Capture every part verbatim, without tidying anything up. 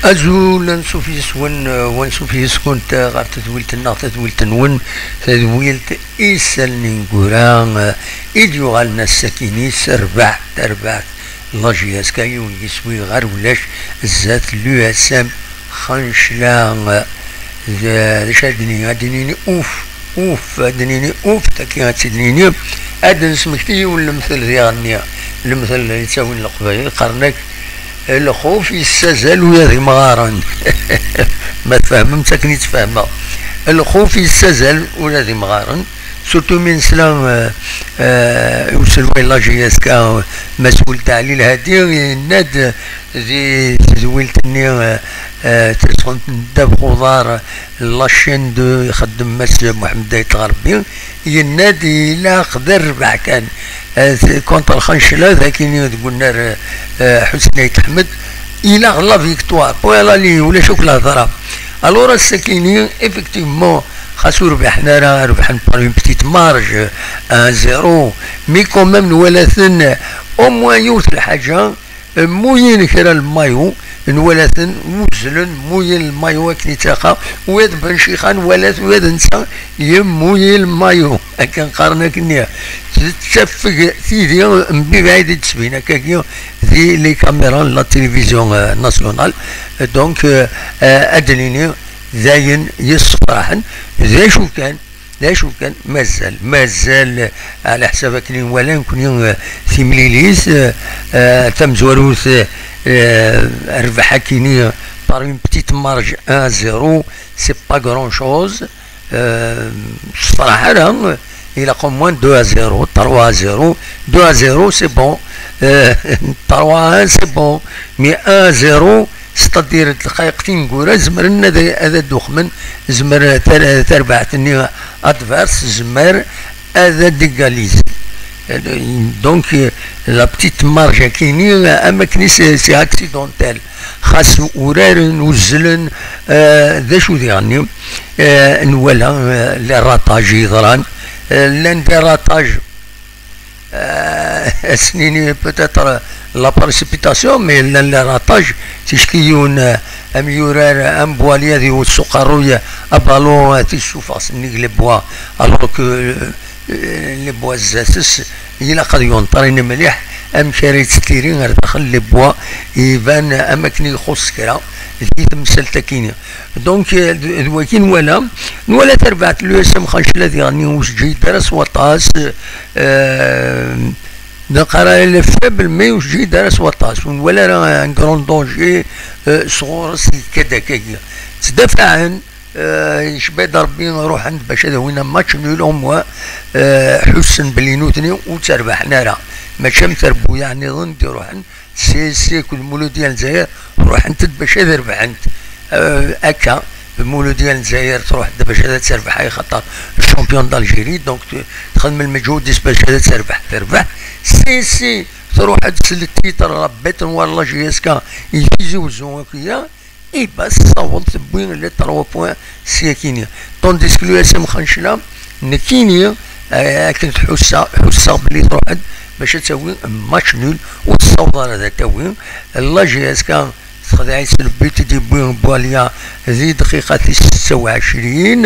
Azul, ansuf yes-wen, eh, wansuf yes-kunt, eh, ɣer tedwilt-nneɣ, tadwilt-nwen, tadwilt Isallen Ineggura, eh, i d-yuɣalen ass-akini s rrbeḥ, tarbaɛt, la J S K, yiwen yiswi ɣer ulac, zdat l'U S M Xancla, eh, d, d acu ad d-nini? Ad d-nini uf, uf, ad d-nini uf, taki ad tt-id-nini, ad d-nesmekti yiwen lemtel diɣenni, lemtel yettawin Leqbayel, qqaren-ak, lxuf yessazal ula d imɣaren. Ma tfehmem, akken i tt-fehmeɣ. Lxuf yessazal ula d imɣaren. Surtout mi nesla, euh, euh, i uselway n la J S K, Mass Weld Ɛli Lhadi, yenna-d di tedwilt-nni, euh, euh, tasɣunt n ddabex uḍar, la chaîne deux, ixeddem Mass Muḥemmed Ayt Ɣerbi, yenna-d ilaq d rrbeḥ kan, eh, contre Xancla, d akini deg unnar, eh, Ḥusin Ayt Ḥmed, ilaq la victoire, point à la ligne, ulac akk lehḍra. Alors ass-akini, effectivement, xas ur rbiḥen ara, rebḥen par une petite marge, un zéro, mais quand même nwala-ten au moins yiwet lḥaǧa, mmuyen kra n lmayu, nwala-ten uzzlen, mmuyen lmayu akken ittaqa, wiyaḍ Ben Cixa nwala-t, wiyaḍ netta yemmuyen lmayu, akken qqaren akkenni. Tettafeg tidi mebɛid i d-tesbin akkagi di les caméras n la télévision, euh, nationale. Donc, euh, euh, ad d-nini d ayen yessefraḥen, d acu kan, d acu kan, mazal, mazal, ɛla ḥsab akken i nwala nekni, eh, timlilit, eh, eh, tamezwarut, eh, eh, rrbeḥ akini par une petite marge un zéro, c'est pas grand chose. Euh, sefraḥ ara, ilaq au moins deux à zéro, trois à zéro, deux à zéro, c'est bon. Euh, trois à un, c'est bon. Mais un zéro, c'est-à-dire, dqayeq tineggura, zemren ad, ad d-uxmen, zemer tar-, tarbaɛt-nni adverse, zemer ad d-égaliser. Donc, euh, la petite marge akini, am akken c'est, c'est accidentel. Xas uraren, uzzlen, euh, d acu diɣenni, euh, nwala, euh, les ratages yeḍran, euh, llan des ratages, euh, ad s-nini peut-être la précipitation, mais llan les ratages, ticki yiwen, euh, amyurar, am Boali ad iwet s uqerruy abalun, euh, ad t-issufeɣ sennig les bois, alors que, euh, les bois zdat-s, ilaq ad yunṭerine mliḥ amek ara yettiri ar daxel les bois, iban am akken ixuṣṣ kra di temsalt-akini. Donc, euh, d, d wagi nwala, nwala tarbaɛt n l'U S M Xancla diɣenni ur teǧǧi-d ara s waṭas, euh, neqqar elle est faible, mais ur teǧǧi-d ara s waṭas. Ur nwala ara un grand danger, euh, sɣur-s yekka-d akkagi. Ttdafaɛen, euh, yecba-d Rebbi, ruḥen-d bac ad awin un match nul au moins, euh, ḥussen belli nutni ur tterbaḥen ara. Mačči am trebbuyaɛ nniḍen d-iruḥen, C S C akked Muludya n Lezzayer ruḥent-d bac ad rebḥent. Euh, akka, Muludya n Lezzayer truḥ-d bac ad terbeḥ, ay xaṭer champion d'Algérie, donc t-, txedm lmeǧhud-is bac ad terbeḥ, terbeḥ. C S C truḥ-d s le titre, la bête noire, la J S K, i Tizi Wezzu akya, iba tessaweḍ tewwi les trois points s yakini. Tandis que l'U S M Xancla, nekkini, euh, akken tḥussaɣ, ḥussaɣ belli truḥ-d bac ad tawi match nul, ur tessaweḍ ara ad tawi. La J S K texdeɛ-itt le but i d-yewwi Boalia di dqiqa tis setta u ɛecrin.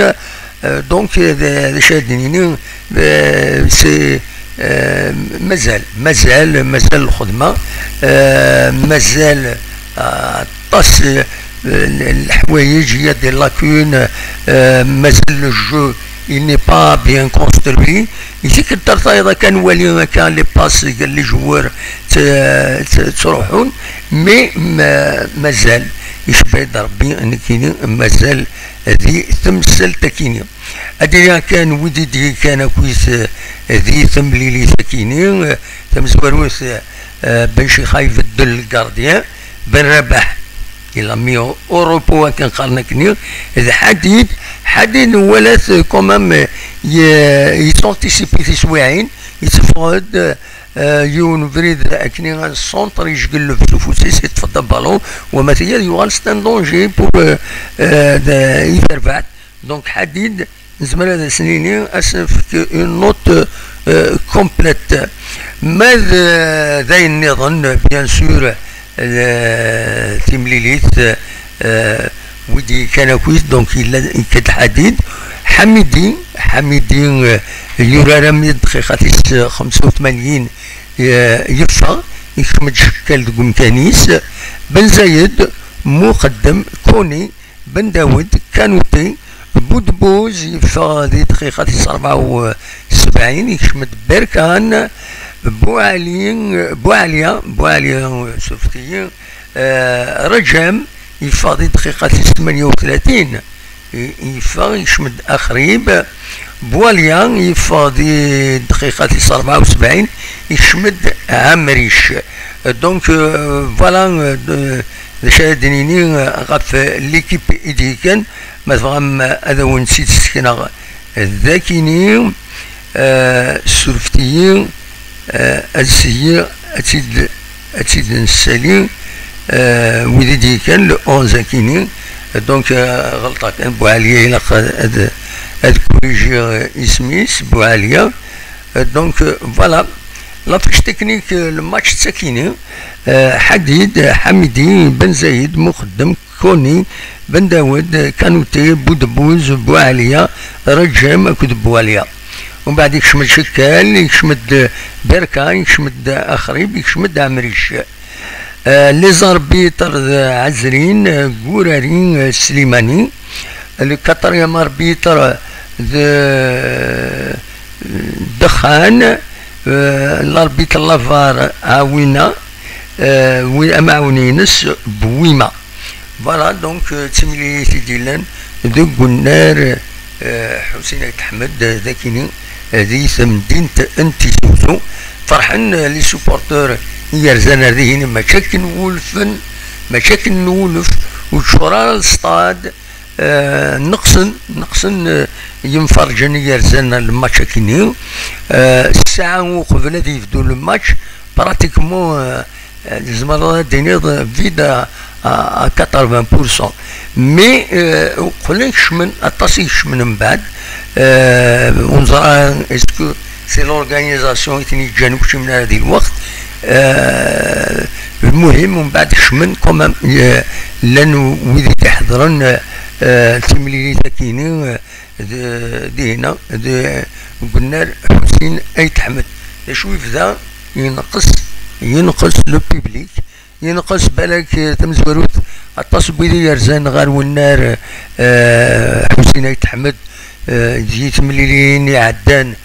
Euh, donc, euh, d, d acu ad d-nini, euh, c'est, euh, mazal, mazal, mazal lxedma, euh, mazal, euh, aṭas, euh, l-, leḥwayeǧ, il y a des lacunes, euh, mazal le jeu, il n'est pas bien construit. I tikkelt ar tayeḍ akka nwali akka les passes, les joueurs t-, t-, ttruḥun, mais ma-, mazal, icebba-d Rebbi, nekkini mazal di temsalt akini. Ad d-iniɣ kan wid i d-yekkan akkit, eh, di temlilit akini, eh, tamezwarut, eh, Ben Chixa ibeddel le gardien, Ben Rabaḥ, il a mis au, au repos akken qqaren akkenni, d Ḥadid, Ḥadid nwala-t, eh, quand même, eh, ye-, yettanticipi tiswiɛin, yetteffeɣ-d, eh, yiwen ubrid akkenni un centre, yejgel s ufus-is, yeṭṭef-d abalun, wama tga yuɣal c'est un danger pour, eh, eh, de, i terbaɛt. Donc Ḥadid, nezmer ad as-nini, ad as-nefk une note, euh, complète. Ma d, d ayen nniḍen, bien sûr, euh, timlilit, euh, euh, wid kan akkit, donc yella ikad Ḥadid. Ḥamidi, Ḥamidi, euh, yurar am dqiqat-is xemsa u tmanyin, euh, yeffeɣ, ikcem-d Cekkal deg umkan-is. Ben Zayed, Muqeddem, Koni, Ben Dawed, Kanouté, Boudbouz, yeffeɣ di dqiqat-is rebɛa u sebɛin, ikcem-d Berkan, Bouali, Boualia, Boualia, surfet-iyi, euh, Rajem, yeffeɣ di dqiqat-is tmanya u tlatin, i-, yeffeɣ, ikcem-d Axrib, Boualia, yeffeɣ di dqiqat-is rebɛa u sebɛin, ikcem-d Amric. Donc, euh, voilà, euh, de-, d acu ara d-nini, euh, ɣef l'équipe i d-yekkan, ma tebɣam, euh, ad awen-tt-id-sekneɣ d akini, euh, surfet-iyi, euh, ad syiɣ, ad tt-id, ad tt-id-nessali, euh, wid i d-yekkan, le onze akini. Donc, euh, ɣelṭeɣ kan, Boualia, ilaq ad, ad, ad corrigiɣ, euh, isem-is, Boualia. Euh, donc, euh, voilà. La fiche technique, euh, le match d takini, euh, Hadid, Hamidi, Ben Zayed, Muqeddem, Koni, Ben Dawed, Kanouté, Boudbouz, Boualia, Rajem akked Boualia. Umbeɛd ikcem-d Cekkal, ikcem-d Berkan, ikcem-d Axrib, ikcem-d Amric. Euh, les arbitres d Azrin, euh, Gourari, euh, Slimani. Le quatrième arbitre de, de Khan, euh, l'arbitre Lavar Awina, euh, wi-, amɛawen-ines Bouima. Voilà, donc, euh, d timlilit i d-yellan deg unnar, euh, Ḥusin Ayt Ḥmed, euh, d akini, euh, di temdint n Tizi Uzzu. Ferḥen, euh, les supporters i yerzan ar dihin, mačči akken wulfen, mačči akken nwulef, ur teččur ara lestad, euh, neqsen, neqsen, euh, yimferǧen i yerzan le match akini. Euh, ssaɛa uqbel ad yebdu le match, pratiquement, euh, euh, tzemreḍ ad d-tiniḍ, euh, vide à, à, à quatre-vingts pour cent. Mais, euh, qqlen kecmen, aṭas i kecmen mbeɛd. Euh, ur neẓra, est-ce que c'est l'organisation i ten-yeǧǧan ur kcimen ara di lweqt? Euh, lmuhim, mbeɛd kecmen, quand même, euh, llan wid i d-iḥeḍren, euh, timlilit akini, euh, d-, dihina, d-, deg unnar Ḥusin Ayt Ḥmed. D acu yebda yenqes, yenqes le public, yenqes balak, eh, tamezwarut, aṭas n wid i yerzan ɣer wennar, eh, Ḥusin Ayt Ḥmed, eh, di temlilin iɛeddan,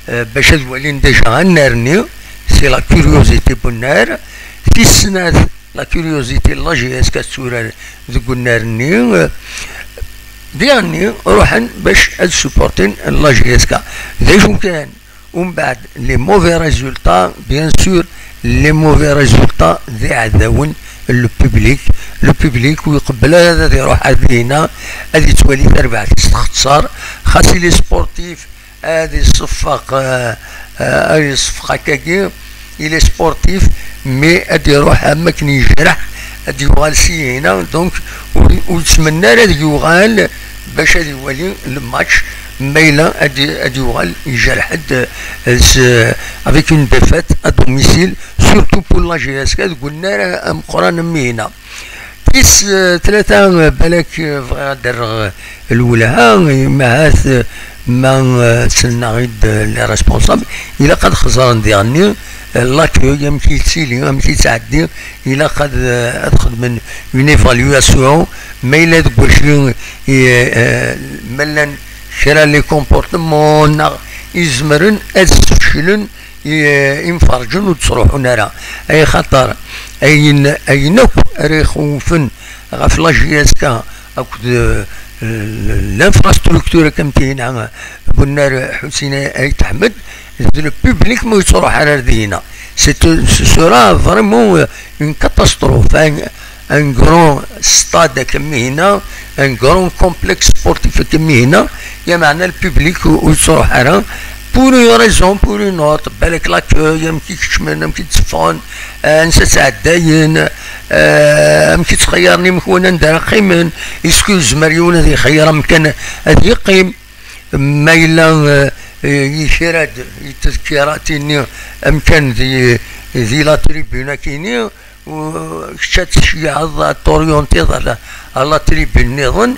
eh, bac ad walin déjà annar-nni, c'est la curiosité n wennar. Tis snat, la curiosité n la J S K ad turar deg unnar-nni, eh, diɣenni ruḥen bac ad supportin la J S K. D acu kan, umbeɛd, les mauvais résultats, bien sûr, les mauvais résultats d iɛdawen n le public. Le public ur iqebbel ara ad iruḥ ar dina ad yettwali tarbaɛt-is txeṣṣer. Xas i les sportifs ad iṣeffeq, euh, euh, ad iṣeffeq akkagi, il est sportif, mais ad iruḥ am akken yejreḥ, ad yuɣal syin, donc ur, ur yettmenni ara ad yuɣal bac ad iwali le match, ma yella ad, ad yuɣal yejreḥ-d, euh, s-, avec une défaite à domicile, surtout pour la J S K, deg unnar ameqqran am wina. Tis, euh, tlata, euh, balak, euh, bɣiɣ ad d-rreɣ, euh, lwelha, euh, ma ahat, euh, ma, euh, selleɣ-id, euh, les responsables, ilaq ad xeẓren diɣenni, euh, l'accueil, amek yettili, amek yettɛeddi, ilaq ad, euh, ad xedmen une évaluation, ma yella deg wacu, euh, euh, ma llan kra les comportements neɣ izemren ad sfeclen i, eh, imferǧen ur ttruḥun ara. Ay xaṭer ayen, ayen akk ara ixewfen ɣef la J S K akked, eh, l'infrastructure akka am tihin, eh, bunnar Ḥusin Ayt Ḥmed, d le public ma yettruḥ ara ar dina. C'est, ce sera vraiment, eh, une catastrophe, hein. Un grand stade akka am wina, un grand complexe sportif akka am wina, lameɛna le public ur, ur yettruḥ ara. Pour une raison, pour une autre, balak l'accueil, amek i keččmen, amek i tteffɣen, eh, ansa ttɛeddayen, eh, amek i ttxeyyaren imeḥwan anda ara qqimen, est-ce que yezmer yiwen ad ixeyyer amkan ad yeqqim, ma yella, eh, eh, yekra-d, yettḍekkir-d amkan di, di la tribune akini, kečč ad tceyyɛeḍ, ad t'orientiḍ à la, à la tribune nniḍen.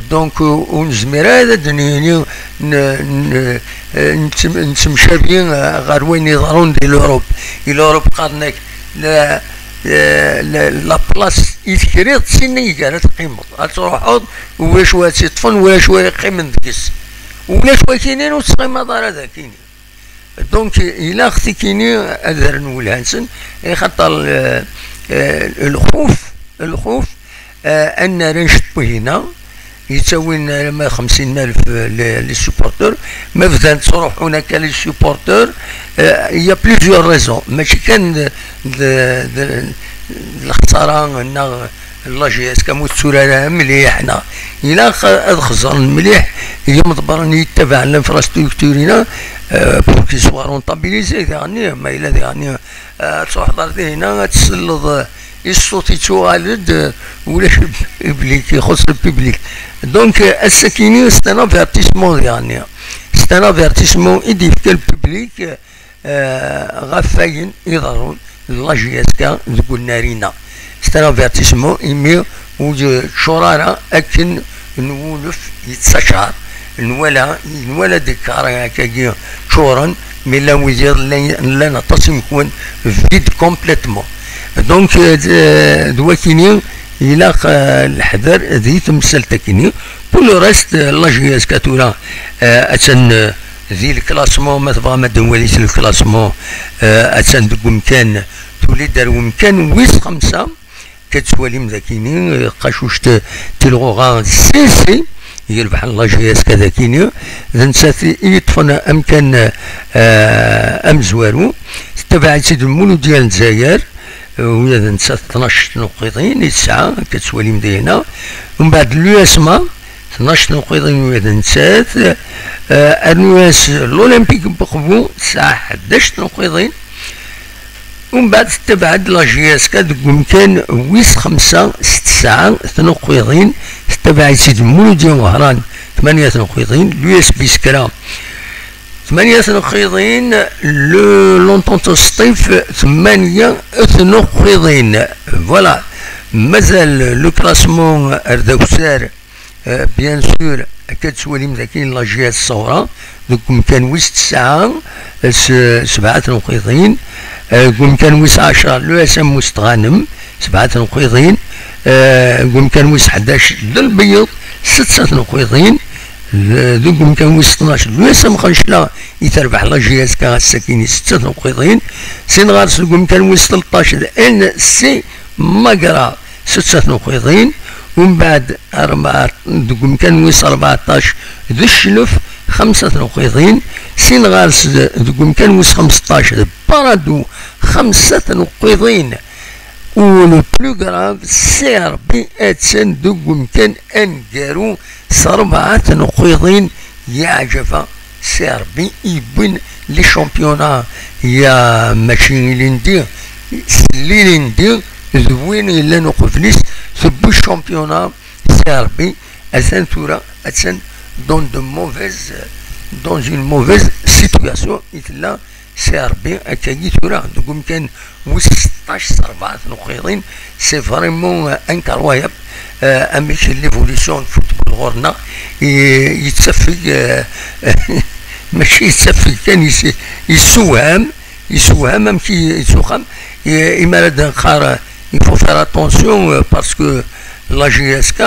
Donc, ur nezmir ara ad d-nini n-, n-, nettem-, nettemcabi ɣer wayen iḍerrun di l'Europe. Di l'Europe qqaren-ak la, la, la place i tekriḍ, sin i gar ad teqqimeḍ. Ad truḥeḍ, ulac wa ad tt-iṭṭfen, ulac wa yeqqimen deg-s. Ulac wakinin ur tettɣimaḍ ara dakini. Donc, ilaq tikini ad rren welha-nsen, ixaṭer, eh, eh, lxuf, lxuf, eh, annar anect n wihina, yettawin alamma xemsin alef, eh, les, les supporters, ma bdan ttruḥun akka les supporters, eh, il y a plusieurs raisons. Mačči kan d, d, d, d lexsara neɣ la J S K ma ur tetturar ara mliḥ, neɣ ilaq ad xeẓren mliḥ yimḍebbren yettabaɛen l'infrastructure-ina, eh, pour qu'il soit rentabilisé, diɣenni, ma yella diɣenni, eh, ad truḥeḍ ar dihina, ad tselleḍ, eh, i ṣṣut yettuɣal-d, eh, ulac public, ixuṣṣ le public. Donc, eh, ass-akini, c'est un avertissement, diɣenni. C'est un avertissement i d-yefka le public, eh, eh, ɣef wayen iḍerrun d la J S K deg unnar-inna. C'est un avertissement, imi ur yeččur ara akken n wulef yettaččar. Nwala, nwala des carrés akkagi ččuren, mais llan wid llan, llan aṭas imekwan vide complètement. Donc, eh, d, d wakini ilaq, eh, leḥder di temsalt-akini. Pour le reste, eh, la J S K tura, eh, attan, eh, di lklasmu, ma tebɣam ad nwali si lklasmu, eh, attan deg umkan, tuli-d ar umkan wis xemsa, akka tettwalim dakini, eh, qacuct tilɣuɣa C C, yerbeḥ la J S K dakini, d nettat i yeṭṭfen amkan, eh, amezwaru, tettabaɛ-itt-id Muludya n Lezzayer, eh, ula d nettat tnac tnuqiḍin i tesɛa, akka tettwalim dayna, umbeɛd l'U S M A, tnac tnuqiḍin ula d nettat, eh, rnu-as l'Olympique n Beqbu, tesɛa ḥdac tnuqiḍin. Umbeɛd tettabaɛ-d la J S K deg umkan wis xemsa s tesɛa tnuqiḍin, tettabaɛ-itt-id Muludya Wehran, tmanya tnuqiḍin, l'U S B Skra, tmanya tnuqiḍin, le, l'Entente Sṭif, tmanya tnuqiḍin. Voilà. Mazal le classement ar d akessar. Euh, bien sûr, akka tettwalim daki la J S Sawra, deg umkan wis tesɛa, s-, sebɛa tnuqiḍin, euh, deg umkan wis ɛecṛa, l'U S M Mustɣanem, sebɛa tnuqiḍin, euh, deg umkan wis ḥdac, d Lbeyyeḍ, setta tnuqiḍin, d-, deg umkan wis tnac, l'U S M Xencla, i terbeḥ la J S K ass-akini, setta tnuqiḍin, sin ɣer-s deg umkan wis tleṭṭac, d N C Magra, setta tnuqiḍin, umbeɛd rebɛa, deg umkan wis rbeɛṭac d Cclef, xemsa tnuqiḍin, sin ɣer-s d-, deg umkan wis xemseṭṭac d Paradu, xemsa tnuqiḍin. U le plus grave, C R B attan deg umkan aneggaru s rebɛa tnuqiḍin, yeɛǧeb-aɣ. C R B i yewwin les championnats, ya mačči ilindi, s l'ilindi d win yellan uqbel-is, tewwi championnat C R B, atan tura, atan dans de mauvaise, dans une mauvaise situation i tella C R B akkagi tura, deg umkan wis seṭṭac s rebɛa tnuqiḍin. C'est vraiment, euh, incroyable, euh, amek l'évolution n football ɣur-neɣ i-, yettafeg, euh, mačči yettafeg kan, yes-, yessewham, yessewham amek i-, yettuxam. I-, imi ara d-nqar, euh, il faut faire attention, euh, parce que la J S K,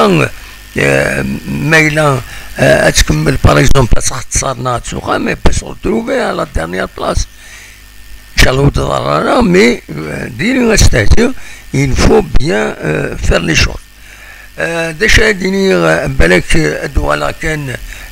euh, ma yella, euh, ad tkemmel, par exemple, ad txeṣṣer neɣ ad tuxam, elle peut se retrouver à la dernière place. Inchallah ur d-ḍerr ara, mais, euh, diri astehzi, il faut bien, euh, faire les choses. Euh, d acu ara d-iniɣ, euh, balak, euh, ad uɣaleɣ kan,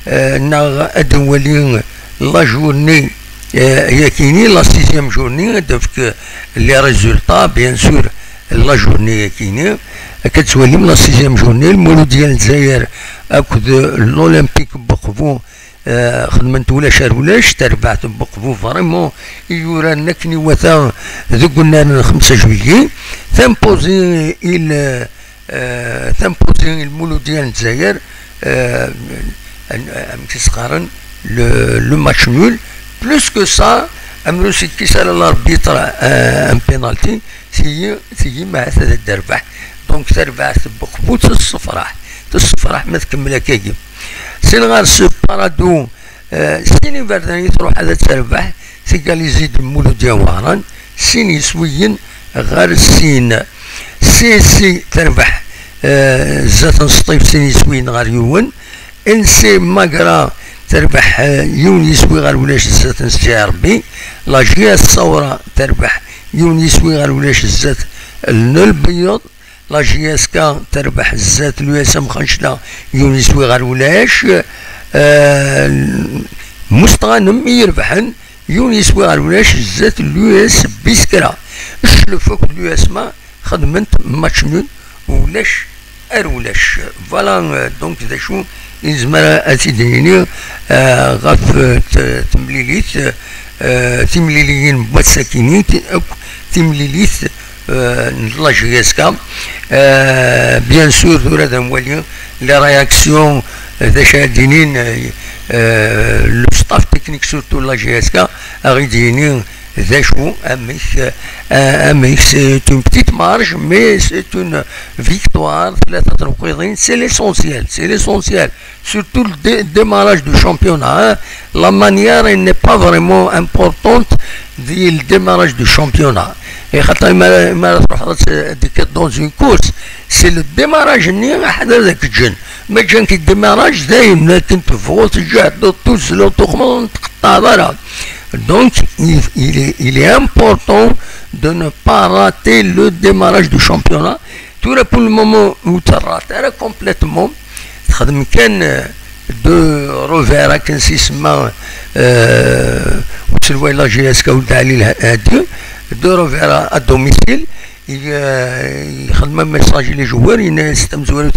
euh, neɣ ad nwali la journée, euh, yakini, la sixième journée, ad d-tefk les résultats, bien sûr, la journée yakini. Akka ad twalim la sixième journée, Lmuludya n Lezzayer akked l'Olympique n Beqbu, euh, xedment ulac ar ulac, tarbaɛt n Beqbu vraiment i yuraren akken iwata deg unnar n xemsa juillet. Tampozi il, euh, tampozi i Lmuludya n Lezzayer, euh, am-, amek i s-qqaren, le, le match nul. Plus que ça, Amrus yekkis ala l'arbitre, euh, un penalty, tigi, tigi, ma ahat ad d-terbeḥ. Donc, tarbaɛt n Beqbu tessefraḥ. Tessefraḥ ma tkemmel akkagi. Sin ɣer-s Parado, euh, sin iberdan i truḥ ad terbeḥ, tegalizi-d Mulud Yawaran, sin yiswiyen ɣer sin. C S C terbeḥ, euh, zdat n Sṭif, sin yiswiyen ɣer yiwen. N C Magra terbeḥ, eh, yiwen yiswi ɣer ulac zdat n S G R B. La J S Sawra terbeḥ yiwen yiswi ɣer ulac zdat n Lbeyyeḍ. La J S K terbeḥ zdat n l'U S M Xancla yiwen yiswi ɣer ulac. Eh, Mustɣanem i irebḥen yiwen yiswi ɣer ulac zdat n l'U S Biskra. Cclef akked l'U S M xedment match nul, ulac ar ulac. Voilà, euh, donc d acu i nezmer ad t-id-nini, euh, ɣef, euh, t-, temlilit, euh, timliliyin n wass-akini, ti-, akk timlilit, euh, n la J S K. Euh, bien sûr, tura ad nwali les réactions, euh, d acu ara d-inin, euh, euh, le staff technique surtout n la J S K, a ɣ-id-yini d acu, amek, euh, amek, c'est une petite marge, mais c'est une victoire, tlata tneqqiḍin, c'est l'essentiel, c'est l'essentiel. Surtout le dé-, démarrage du championnat, hein. La manière, elle n'est pas vraiment importante du démarrage du championnat. Et quand il m'a, il m'a dans une course, c'est le démarrage, ni un démarrage, دايما كنت فوت جهد tous les Donc, il, il est, il est important de ne pas rater le démarrage du championnat. Tura, pour le moment, ur terrat ara complètement. Txedm kan, euh, deux revers, akken s-isemma, euh, uselway la J S K Ould Ali Lhadi, deux revers à, à domicile. Il, euh, il خدم un message les joueurs, yenna-yas tamezwarut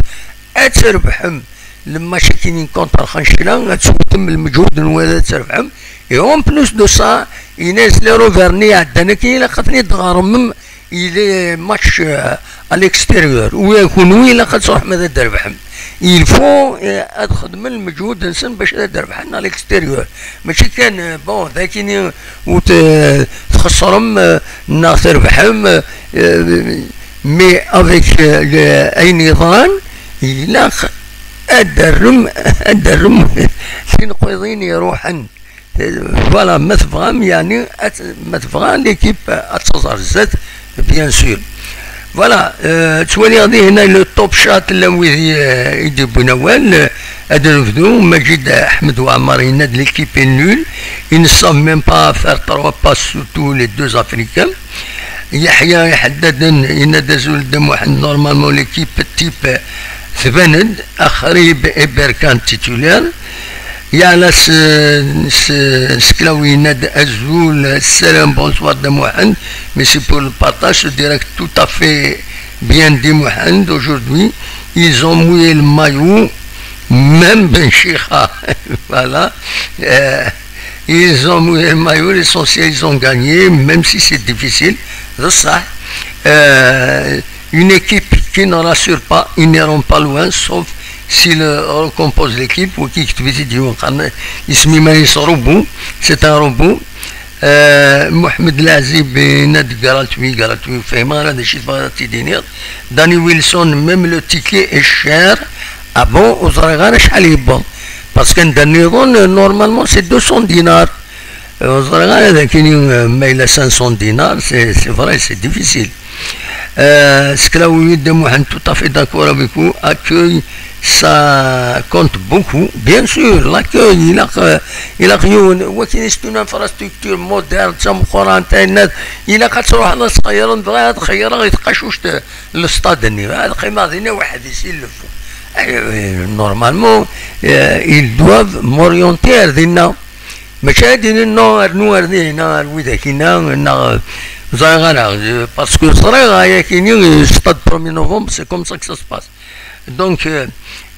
ad trebḥem le match-akini contre Xancla, ad teswetem lmeǧhud-nwen ad trebḥem. Et en plus de ça, yenna-yas les revers-nni iɛeddan akkin, ilaq ad ten-id-tɣermem, il est match, euh, à l'extérieur. U kunwi ilaq ad truḥem ad trebḥem. Il faut, euh, ad xedmen lmeǧhud-nsen bac ad trebḥen à l'extérieur. Mačči kan, euh, bon, d akini ur t-, txeṣrem, euh, neɣ trebḥem, euh, mais avec, euh, le, ayen yeḍran, ilaq ad d-terrem, ad d-terrem tineqqiḍin iruḥen. Voilà, ma tebɣam, yeɛni, ad, ma tebɣa l'équipe ad taẓ ar zdat, bien sûr. Voilà, euh, ttwaliɣ dihin le top chat, llan wid i, euh, i d-yewwin awal, euh, ad nebdu. Majid Ḥmed Waɛmer yenna-d l'équipe est nulle, ils ne savent même pas faire trois passes, surtout les deux Africains. Yeḥya Iḥeddaden yenna-d azul Dda Muḥend, normalement l'équipe type tban-d, Axrib et Berkan titulaire. Yeɛla s, s, Sklawi yenna-d azul, salam, bonsoir Dda Muḥend, merci pour le partage, ce direct tout à fait bien dit Muḥend, aujourd'hui ils ont mouillé le maillot, même Ben Chixa. Voilà. Euh, ils ont mouillé le maillot, l'essentiel, ils ont gagné, même si c'est difficile. C'est ça. Euh, une équipe qui ne rassure pas, ils n'iront pas loin, sauf s'ils recomposent l'équipe. Ou qui, c'est un robot. Euh, Mohamed Lazib, gratuit, gratuit, فهمنا هذا الشيء تبغى تدينير. Danny Wilson, même le ticket est cher. Ah bon, ur ẓriɣ ara acḥal yewweḍ. Parce que anda nniḍen, normalement, c'est deux cents dinars. Ur ẓriɣ ara d akini, euh, ma yella cinq cents dinars, c'est, c'est vrai, c'est difficile. Euh, Sklawi Dda Muḥend, tout à fait d'accord avec vous. Accueil, ça compte beaucoup. Bien sûr, l'accueil, ilaq, euh, ilaq yiwen, wakin c'est une infrastructure moderne, d tameqqrant, ayen-, ilaq ad truḥeḍ ad txeyyreḍ, bɣiɣ ad xeyyreɣ i tqacuct, euh, le stade-nni, ad qqimeɣ dinna weḥd-i si lef. Euh, normalement, euh, ils doivent m'orienter ar dinna. Mačči ad d-inin non, rnu ar dinna, ar widak-inna, neɣ, ẓriɣ ara, euh, parce que ẓriɣ ayakini, euh, stade premier novembre, c'est comme ça que ça se passe. Donc, euh,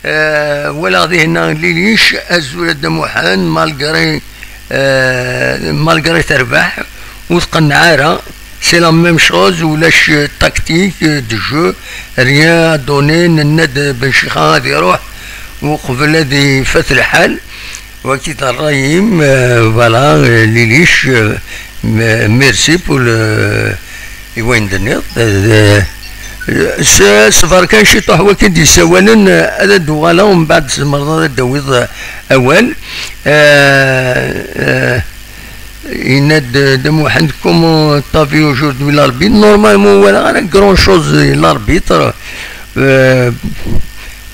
euh, walaɣ dihinna Lilich, azul a Dda Muḥend, malgré, euh, malgré terbeḥ, ur tqenneɛ ara. C'est la même chose, ulac, euh, tactique, euh, de jeu, rien à donner, nenna-d Ben Chixa ad iruḥ uqbel ad ifat lḥal. Wagi d ṛṛay-im, euh, voilà, euh, Lilich, euh, M-, merci pour le, i wayen d-tenniḍ. Eh, s-, s berka ciṭuḥ waki d-yessawalen, eh, ad d-uɣaleɣ, mbeɛd tzemreḍ ad d-tawiḍ, eh, awal. Eh, eh, yenna-d, eh, Dda Muḥend, comment t'as vu aujourd'hui l'arbitre? Normalement, ur walaɣ ara grand chose i l'arbitre. Eh,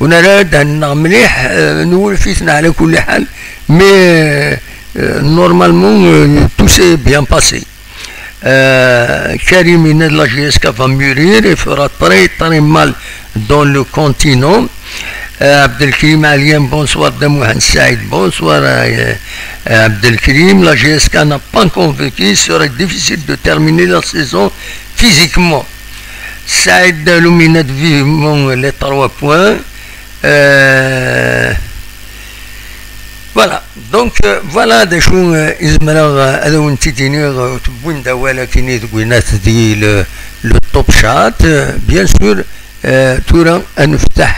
ur nerra ad d-henneɣ mliḥ, eh, nwulef-iten ɛla kulli ḥal, mais, eh, euh, normalement, euh, tout s'est bien passé. Euh, Karim Ined, la J S K va mûrir et fera très très mal dans le continent. Euh, Abdelkrim Alien, bonsoir. Damouhan Saïd, bonsoir. Euh, euh, Abdelkrim, la J S K n'a pas convaincu, il serait difficile de terminer la saison physiquement. Saïd Loumined, vivement les trois points. Euh, voilà. Donc, euh, voilà d acu, euh, i zemreɣ, euh, ad awen-t-id-iniɣ, euh, tewwim-d awal akkin i deg winat di le, le top chat. Euh, bien sûr, euh, tura ad nefteḥ,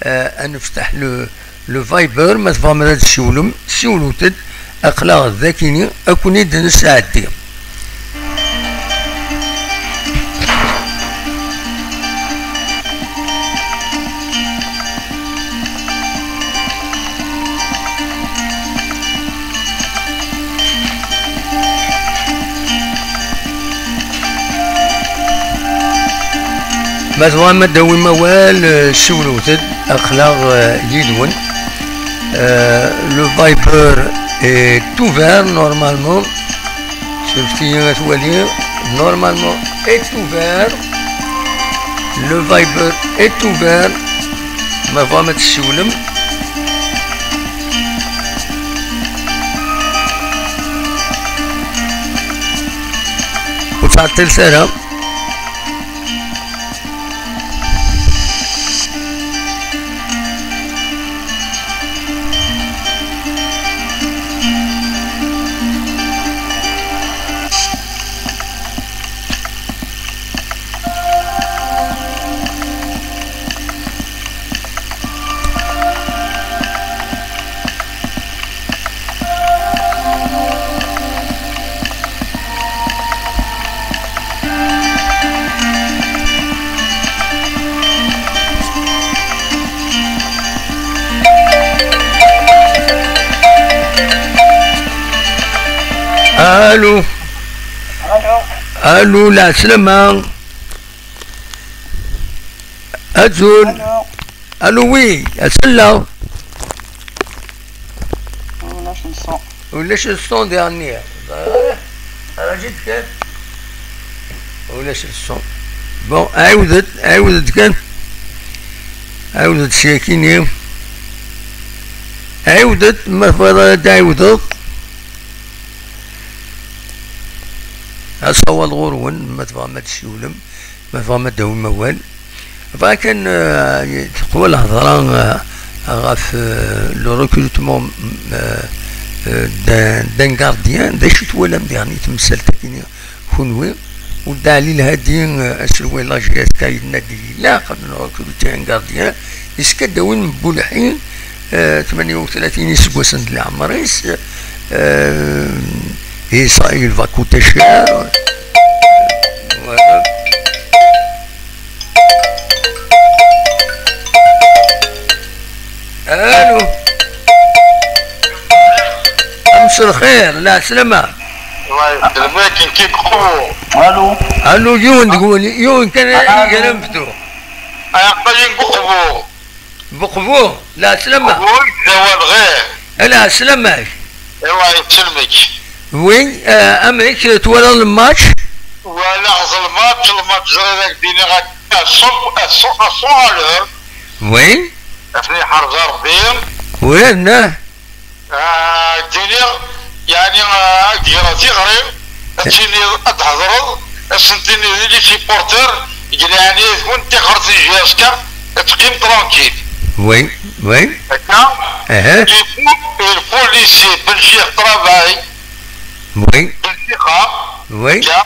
euh, ad nefteḥ le, le Viber, ma tebɣam ad siwlem, siwlet-d, aql-aɣ d akini, ad ken-id-nesɛeddi. Ma tebɣam ad d-tawim awal, eh, siwlet-d, aql-aɣ, eh, yid-wen. Eh, le Viber est ouvert normalement. Surfet-iyi ad waliɣ. Normalement est ouvert. Le Viber est ouvert. Ma tebɣam ad tessiwlem. Ur ttɛeṭṭilet ara. Allô. Allô. Allô, la Salama. Azul. Allô. Allô, oui, asella. Ulac le son. Ulac le son dernier. Raǧit kan. Ulac le son. Bon, ɛiwdet, ɛiwdet kan. Ɛiwdet syakini. Ɛiwdet, ma tebɣiḍ ad d-ɛiwdeḍ. Aṣawal ɣur-wen, ma tebɣam ad d-tsiwlem. Ma tebɣam ad d-tawim awal. Bɣiɣ kan, euh, teqwa lhedra, euh, ɣef, euh, le recrutement, euh, euh, d'un, d'un gardien. D acu twalam diɣen i temsalt-agi-nni kunwi? U Dda Ɛli Lhadi, euh, aselway n la J S K, yenna-d ilaq ad nrekruti un gardien. Yeskaddawen n Bulḥi, euh, tmanya u tlatin iseggasen di leɛmer-is, euh, et ça, il va coûter cher. Voilà. Allô. مساء الخير، la Salama. الله يسلمك، كي بخو. Allô. Allô, yiwen deg-wen, yiwen kan i, i, i, Buqbu. Buqbu, la Salama. Buqbu, d awal ɣir. Ala, sslam-ak. Iwa, yettelmek. Oui, euh, amek, euh, twalaḍ lmatch? Walaɣ lmatch, lmatch ẓriɣ ak dini ɣer cent, à cent, à cent à l'heure. Oui. Afni ḥerza Rebbi. Oui, ne. Ah, dini, yani, ah, ak d-greɣ tiɣri. Ad tiniḍ, ad d-thedreḍ, ad sen-tiniḍ i les supporters, deg leɛnaya-nwen, tixret n J S K ad teqqim tranquille. Oui, oui. Akka? Aha. Il faut, il faut laisser Belchir travail. Oui. Belchir, hein? Oui. Tiens.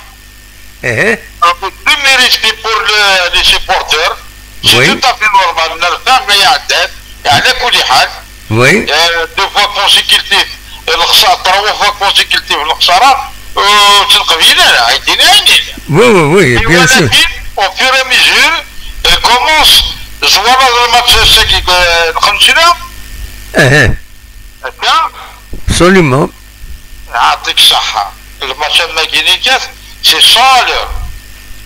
Aha. Donc, tout mérite pour le, les supporters. C'est tout à fait normal. Nerfa ma iɛeddan. Ala kulli ḥal. Oui. Euh, deux fois consécutif, lexsara, trois fois consécutif, lexsara. Ur tt-nqebil ara, ay d-ini ayen yellan. Oui, oui, oui, bien sûr. Walakin, au fur et à mesure, elle commence, twalaḍ lmatch ass-agi, eh, n Xencla? Aha. Akka? Absolument. Yeɛṭik ṣṣeḥḥa. Lmatch am wagi i kat, c'est cent à l'heure.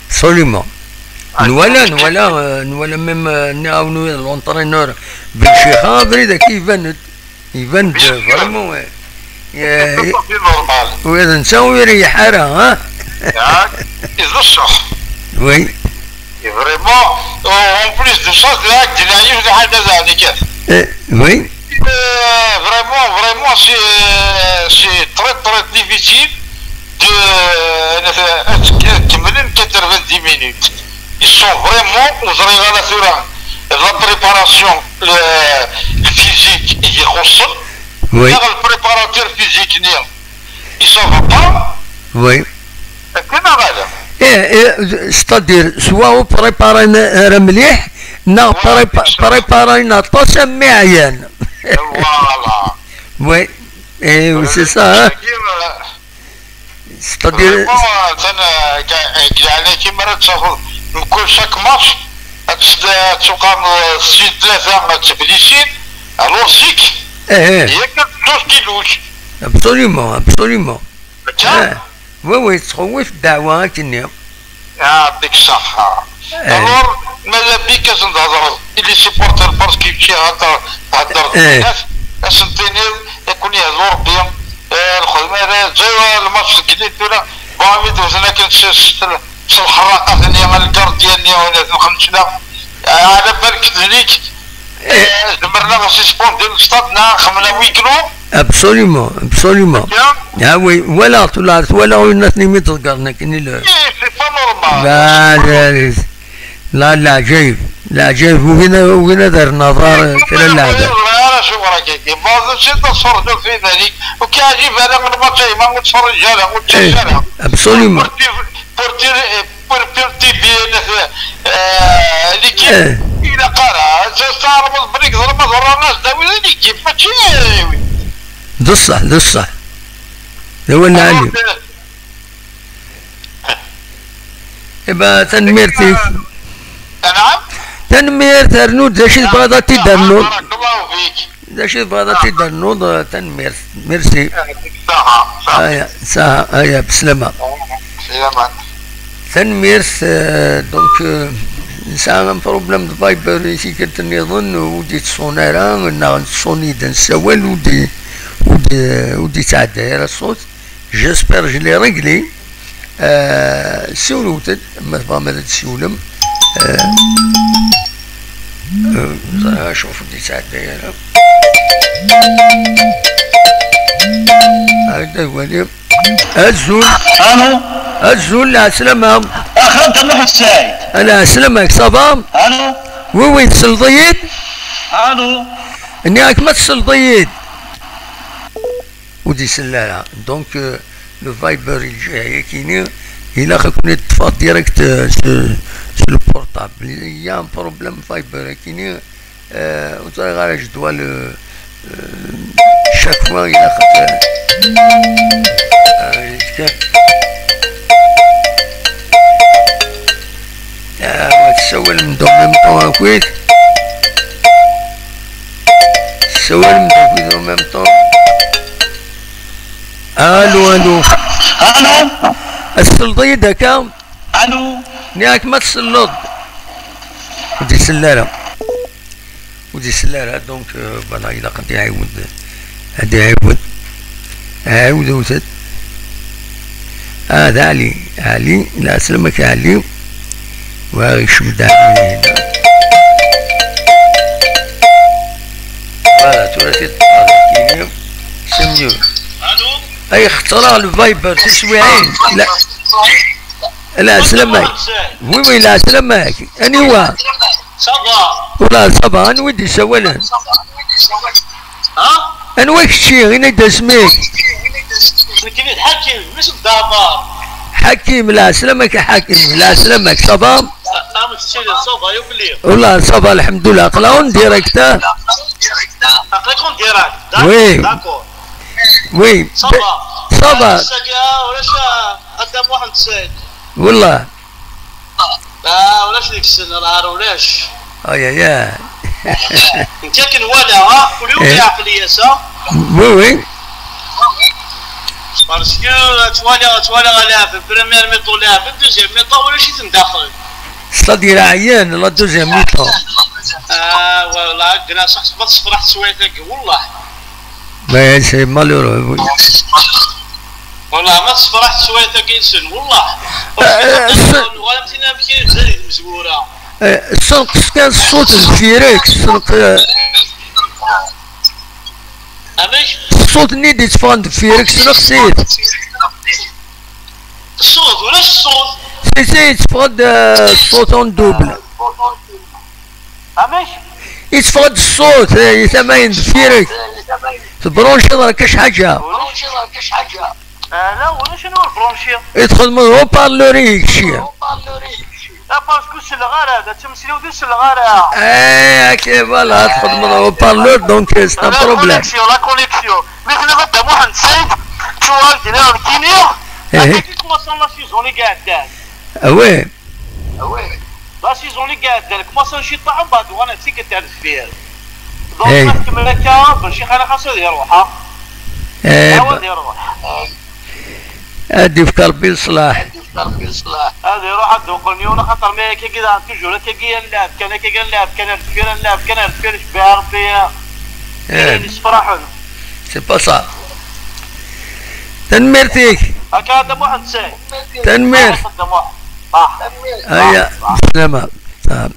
Absolument. Ah, nwala, nwala, euh, nwala même, euh, nniɣ-awen l'entraîneur Ben Chixa, abrid akka iban-d. Iban-d, bien sûr, vraiment, ouais. C'est tout à fait normal. Ula d netta ur iriḥ ara, ha? Yak, d ṣṣeḥ. Oui. Et vraiment, euh, en plus de ça, d la, d la, d la, d la, d la, eh, oui. Euh, vraiment, vraiment, c'est, c'est très, très difficile de, euh, de, de, de quatre-vingt-dix minutes. Ils sont vraiment, vous arrivez à la, la préparation, le, le physique, il est constant. Oui. Le préparateur physique, il ne va pas. Oui. Akken neɣ ala? Eh, eh, c'est-à-dire, soit ur préparin ara mliḥ, neɣ, ouais, prépa-, c'est ça, préparin aṭas am mi ɛyan. Voilà. Oui. Eh, c'est ça, hein. C'est-à-dire, vraiment, euh, atan, euh, ka-, euh, deg leɛnaya-k, mi ara d-tafeḍ mkul chaque match, ad tt-, ad tuqam, euh, sin tlata ad teflisin, alors zik, eh, eh, yak ad tedduḍ kiluc. Absolument, absolument. Akka? Eh, oui, oui, tettxewwif ddeɛwa akkenni. Yeɛṭik ṣṣeḥḥa. Eh. Alors, mada bik ad sen-thedreḍ i les supporters, parce que kečči hedder, hedder, eh, ad sen-tiniḍ, ad ken-yehdu Rebbi, eh, lxedma ara, ǧǧa lmatch deg tlata, bon, mi d-wten akken s, s, s lḥerraqat-nni, lgardien-nni, wala n Xencla, eh, ala balek d lik, eh, zemren ad ssisbundin le stade, neɣ xemla huis clos. Absolument, absolument. Tiens. Ah oui, voilà, tu l'as, voilà, une autre limite, regarde, nekk, ni le. Eh, c'est pas normal. Là, là, là, leɛǧayeb, leɛǧayeb, ugin, ugin ad rren aḍar, kra n leɛba. Ur ẓriɣ ara acuɣer akka. Bon, c'est de sorte de finali. Ur k-yeɛjib ara lmatch-a, ma ur tettferrij ara, ur tettett ara. Eh, absolument. Pour, pour, pour, pour T V, euh, l'équipe, eh, ilaq ara. Testeɛrfeḍ belli ẓriɣ ma ḍerran-as-d, awi d l'équipe, mačči. D ṣṣeḥ, d ṣṣeḥ. D awal lɛali. Iba, tanemmirt-ik. Anɛam? Tanemmirt, rnu-d d acu i tebɣiḍ ad t-id-ternuḍ. Barakallahu fik. D acu i tebɣiḍ ad t-id-ternuḍ, eh, tanemmirt. Merci. Saha, saha. Aya, saha, aya, beslama. Saha. Tanemmirt, eh, donc, eh, nesɛa un problème de Viber i tikkelt nniḍen, ur d-yettṣun ara, neɣ nettṣun-id nessawal, ur d-, ur d-, ur d-yettɛedday ara ṣṣut. J'espère je l'ai réglé. Euh, siwlet-d, ma tebɣam ad d-siwlem. Euh, euh, ẓriɣ acu ur d-yettɛedday ara. Ɛedda wali. Azul. Allô? Azul, lɛeslama. Axxam, Muḥ Saɛid. Lɛeslama-k, ça va? Allô? Oui, oui, tselleḍ-iyi-d? Allô? Nniɣ-ak ma tselleḍ-iyi-d. Ur d-isell ara. Donc, euh, le Viber, il gère yakini, ilaq ad ken-id-ṭṭfeɣ direct, euh, sur, sur le portable. Il y a un problème Viber yakini, euh, ur ẓriɣ ara, je dois le, euh, chaque fois, ilaq ad, euh, euh, Ah, tessawalem-d en même temps akkit. Tessawalem-d akkit en même temps. Allô, allô. Allô. Tselleḍ-iyi-d akka? Allô. Nniɣ-ak ma tselleḍ. Ur d-isell ara. Ur d-isell ara, donc, euh, voilà, ilaq ad iɛiwed, ad iɛiwed. Ɛiwed wet-d. Ah, d Ɛli, Ɛli, lɛeslama-k a Ɛli. Wa ikcem-d Ɛli hina. Voilà, tura tiṭ-, c'est mieux. Ay, xeṭṭreɣ le Viber tiswiɛin. La. Lɛeslama-k. Oui, oui, lɛeslama-k. Aniwa? Ça va. Ula ça va, anwa i d-isawalen? Ha? Anwa kečči? Ini-d asem-ik. Nekkini d Ḥakim, mmi-s n Dɛmar. Ḥakim, lɛeslama-k a Ḥakim, lɛeslama-k, ça va? Amek tettiliḍ, ça va, yakk lli? Ula ça va, lḥemdullah, aql-aɣ en direct, ah. Aql-ak en direct, d'accord, oui, d'accord. Oui. Ça va. Ça va. Ass-agi, ah, ulac, ah, a Dda Muḥend Said. Wallah. Ah, ulac deg-sen, lɛar ulac. Ay, ay, ay. Nekk akken walaɣ, ah, kul yiwen yeɛqel-iyi ass-a. Oui, oui. Parce que, ah, ttwaliɣ, ttwaliɣ alaɛeb, première mi-temps laɛben, deuxième mi-temps ulac-iten daxel. C'est-à-dire, ɛyan, la deuxième mi-temps. Ah, voilà, akken ass-a ḥesbeɣ tessefraḥ teswiɛt-agi, wallah. Mais c'est malheureux, oui. Wallah, ma tessefraḥ teswiɛt-agi-nsen, wallah. Parce que euh, nuɣal am tin amek i mazal d imezwura. Euh, ssenqes kan ṣṣut deffir-k, ssenq-, euh, amek? Ṣṣut-nni d-yetteffɣen deffir-k, sneqs-it. Ṣṣut, ulac ṣṣut. Si, si, yetteffeɣ-d, euh, ṣṣut en double. Amek? Yetteffeɣ-d ṣṣut, eh, i tama-in deffir-k. Tebrunciḍ akka cḥaǧa. Ala, ulac anwa ur brunciɣ. I txedmeḍ haut-parleur-ik, ci. Ah, parce que ur selleɣ ara, d atemsliw ur selleɣ ara. Eh, ok, voilà, txedmeḍ haut-parleur, donc, eh, c'est un problème. La connexion, la connexion. Mi tenniḍ a Dda Muḥend Said, ttuɣal-d nekkini, eh, akken i commencé la saison i iɛeddan. Ah ouais. La saison i iɛeddan, commencé ciṭṭaḥ, mbeɛd uɣal nettik ar deffir. Donc, eh, ma tkemmel akka, Belcix ara xas ad iruḥ, ha? Eh, ad iruḥ. Ad d-yefk Rebbi leṣlaḥ. Ad iruḥ ad d-uqel yiwen, axaṭer ma akkagi daɣen toujours, akkagi ad nlɛeb kan, akkagi ad nlɛeb kan, ar deffir ad nlɛeb kan, ar deffir, cbiɛ Rebbi. Eh. Ayen yessefraḥen. C'est pas ça. Tanemmirt-ik. Akka a Dda Muḥend Said. Tanemmirt. Aya, bislama. Ah.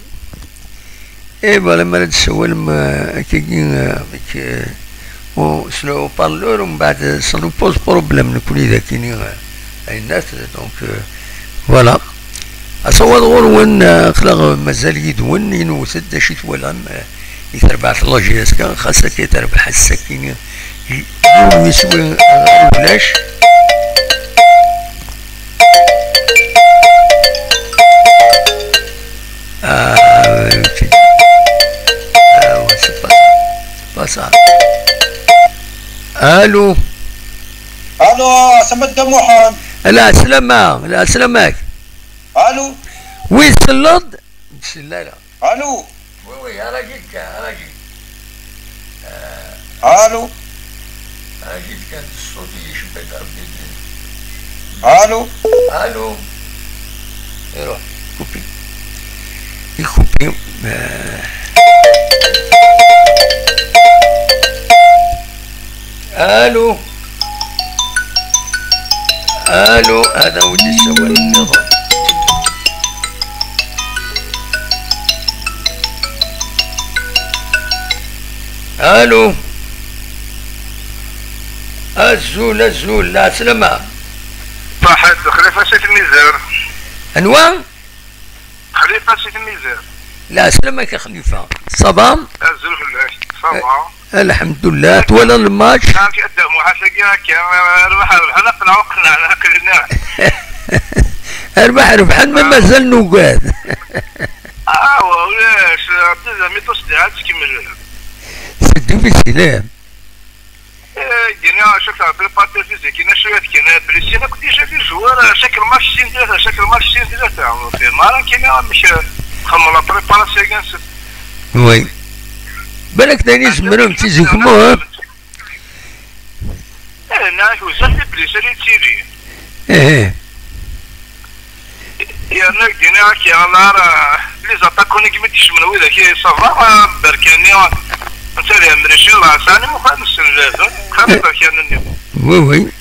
Eh, voilà, mi ara d-tessawalem, eh, akkagi, eh, avec, eh, u-, s le haut-parleur, u mbeɛd, eh, ça nous pose problème, nekkni d akini, eh, ayennat, donc, eh, voilà. Asawaḍ ɣur-wen, eh, aql-aɣ mazal yid-wen, inwet-d acu i twalam, eh, i terbeḥ la J S K, xas akka terbeḥ ass-agi, yiwen yiswi ɣer ulac. Ah, ok. Ah, ouais, c'est pas ça. C'est pas ça. Allô? Allô, Samed Damohan. Lɛeslama, lɛeslama-k. Allô? Oui, tselleḍ? Ur tsell ara. Allô? Oui, oui, ara-k-id kan, ara-k-id. Ah. Allô? Ara-k-id kan, ṣṣut-ik icebba-d Rebbi. Allô? Allô? Iruḥ, coupé. Coupé. Ah. Allô? Allô, هذا ولد السوالف نظام. Allô? Azul, azul, lɛeslama. Ṣaḥit, Xlifa si Tmizar. Anwa? Xlifa si Tmizar. Lɛeslama-k a Xlifa. Ça va? Azul fell-ak. Ça va? Eh, lḥemdullah. Twala lmatch? Amek a Dda Muḥ, ass-agi akka, rrbeḥ rebḥen, aql-aɣ uqneɛ, aql-aɣ. Rrbeḥ rebḥen, ma mazal nugad. Ah, ulac, deuxième mi-temps, ad tkemmel. C'est difficile, eh. Eh, gini, chaque fois, préparateur physique, il y a ceux qui ont blessé, donc déjà des joueurs, chaque match, c'est une défaite, chaque match, c'est une défaite, hein. C'est malin, qui n'a, mais, euh, comme la préparation, c'est... Oui. Balak d ayen izemren, d tizi ugemmu, hein? Eh, nɛak, bezzaf les blessés, les tili. Eh, eh. Yerna deg-ini akka, ɣer les attaquants i mi d-kecmen widak i ça va, ah, Berkani, netta d amric, la sɛan imukan-nsen, xaṭi Berkani-nni. Oui, oui.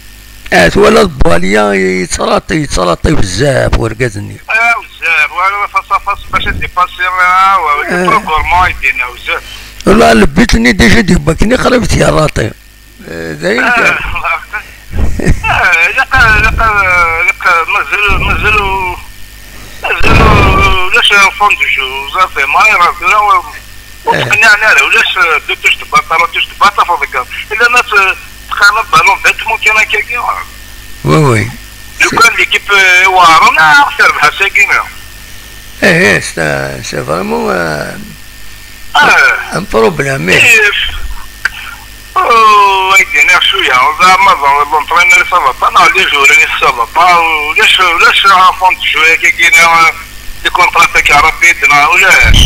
Ah, twalaḍ Bwalia yettṛaṭi, yettṛaṭi bezzaf urgaz-nni. Ah, bezzaf, wala face à face bac ad dépasser, ah, ouais, ouais, eh, trop gourmand, i d-yenna, bezzaf. Wala le but-nni déjà d-yewwa akken qrib t-yerraṭi. Eh, d ayen kan. Ah, ilaq, ilaq, ilaq, mazal, mazal u-, mazal u-, ulac un fond de jeu, ẓer, ma yura tura, u-, ur, eh, ttqenniɛen ara, ulac, eh, deux touches de balle, trois touches de balle, tafeḍ deg-, illa ma t-, tqerneḍ ballon bêtement kan akkagi. Oui, oui. Lukan l'équipe, eh, iweɛren, ah, terbeḥ ass-agi. Eh, eh, c'est, c'est vraiment, euh, ah, un problème, eh. Oh, ay d-iniɣ cwiya, Zɛama, l'entraîneur ça va pas, neɣ les joueurs ça va pas, ulac, ulac un fond de jeu, kagina, les contrats-agi rapide, neɣ ulac.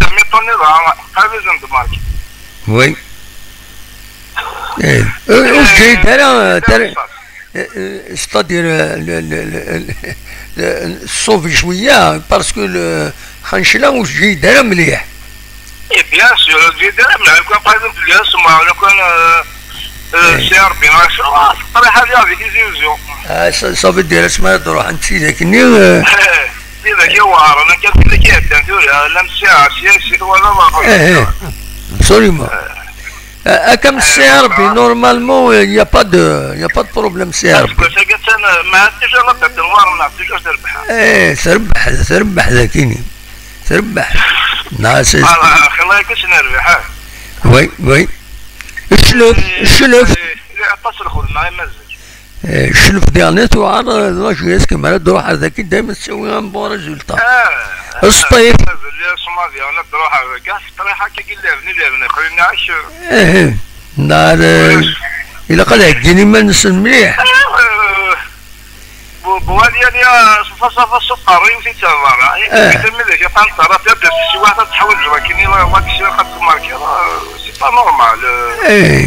Amiṭan-nni dɣa qrib ad marqué. Oui. Eh, ur ǧǧin ara, eh, c'est-à-dire, eh, eh, c'est-à-dire, eh, le, le, le, le, le, sauver شوية, parce que le Khanchila ur ǧǧin ara mliḥ. Et bien sûr, ur ǧǧin ara mliḥ. Quand, par exemple, il y a ce match, quand, euh, euh, c'est Arbin, ah, c'est très bien avec les illusions. Ah, ça, ça veut dire, c'est ma droit, un petit, c'est que nous, euh, c'est le gars, on a un petit, c'est que, euh, l'M C A, c'est, c'est, voilà, voilà. Eh, eh, absolument. Euh, Euh, comme c'est Arbi, normalement, il n'y a pas de, il n'y a pas de problème, c'est Arbi. Parce que c'est que ça, mais toujours la tête noire, on a toujours de le Eh, تربح, تربح ذاكيني. تربح. Non, c'est Voilà, خليك شنو نربح, ها؟ Oui, oui. شلف, شلف. اللي عطاس الخدمة، ما يمزل. Eh, cclef diɣen tuɛer, eh, d la jeunesse كما ara d-ruḥ ar daki, dayma tettawi un bon résultat. Ah, ah, sṭif. Mazal-iyi ṣṣmadi, ana d-ruḥ ar daki, ṭṭriḥ akka i lɛebni, lɛebni, xlin-aɣ. Eh, nar, eh, ilaq ad heggin iman-nsen mliḥ. Ah, eh, bu-, buwal yani, ah, ṣafa, ṣafa, ṣafa, ṛṛiw si ttehbar. Eh. Imi d ak-iqqan ṭṭerf, ad d-tessiwa, ad teḥwaǧeḍ akken i, ad tmarkiḍ, ah, c'est pas normal, eh. Eh.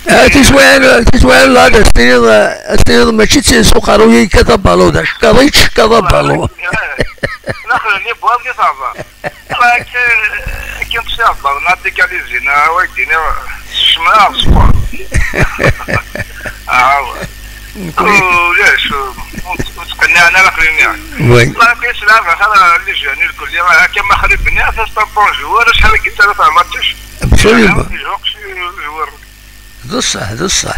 Ah, tiswiɛin, tiswiɛin la, ad as-tiniḍ, ad as-tiniḍ mačči d tin s uqerruy i yekkat abalu, d acekkaḍ i yettcekkaḍ abalu. Daxel-nni bwab di taɛbar. Akken, akken tessiɛbar, neɣ tikalizin, neɣ waydi, neɣ s ccemma, neɣ s ṣṣwar. Ah, ouais. Ulac, ur, ur ttqenniɛen ara aql-ini. Oui. Akken s lɛaba, xala, les jeunes, lkulli, akka ma xrib-nni, c'est un bon joueur, acḥal i yettara ɣer match. Absolument. Joueur. D ṣṣeḥ, d ṣṣeḥ.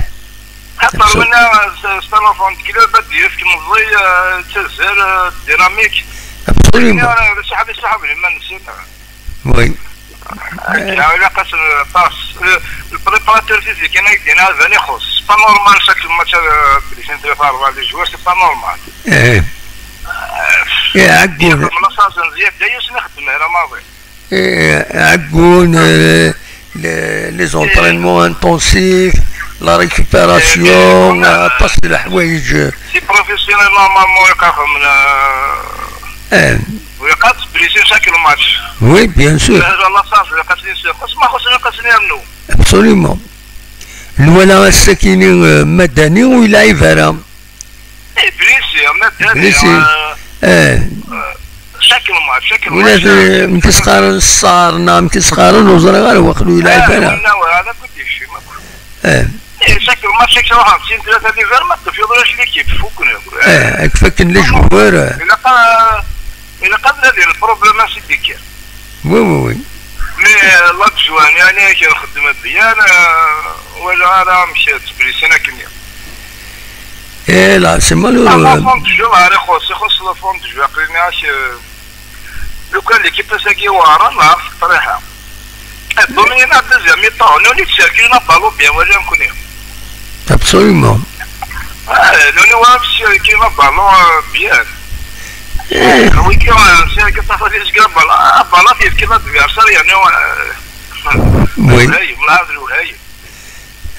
Xaṭer winna s-, s talafant club ad d-yefk meẓẓi, eh, ttazal, eh, dinamik. Absolument. Winna, eh, d asaḥab, asaḥab liman-nsen. Oui. Akka, ilaq-asen aṭas. Le, le préparateur physique, ayen ay d-yenna, ad ixuṣ. C'est pas normal chaque match, eh, belli sin tlata rebɛa les joueurs, c'est pas normal. Eh. Eh, ɛeggun. Yexdem laṣaẓ n Ziyad, d ayen ur sen-ixeddem ara maḍi. Eh, ɛeggun, eh, les, les entraînements intensifs, la récupération, eh, aṭas n leḥwayeǧ. Si professionnel normalement ilaq ad xedmen, eh, ilaq ad splisin chaque match. Oui, bien sûr. Ilaq ad splisin, ma xuṣṣen ilaq ad sen-yernu. Absolument. Nwala ass-akini, eh, Madani ur yelɛib ara. Eh, Blessé, Madani, blessé. Eh. Chaque match, chaque match. Ula d, eh, amek i s-qqaren, ṣṣar, neɣ amek i s-qqaren, ur ẓriɣ ara, waqil ur yelɛib ara. Winna, winna, ad akk-d yekcem akk. Eh. Eh, chaque match, chaque match, sin tlata les joueurs, ma tefkiḍ ulac l'équipe, fukken akk. Eh, ad k-fakken les joueurs. Ilaq a-, ilaq ad nadi le problème, ainsi de suite. Oui, oui, oui. Mais, euh, l'adjoint, yani, akken nxeddem a Biyan, euh, wala ara amek ttblisin akken. Eh, là, c'est malheureux. Ah, la fond de jeu, ɣer ixuṣ, ixuṣ la fond de jeu, aql-ini ak, euh, lukan l'équipe-agi weɛren, neɣ ṭṭriḥa. Eh, dominer la deuxième mi-temps, nuni tserkil la balle bien, wala nekkni. Absolument. Eh, nuni wa tserkil la balle, euh, bien. Eh. Wiki, euh, c'est que ça fait des gars, balle, ah, balle, c'est que l'adversaire, yani, euh, oui. Hey, mlad, hey.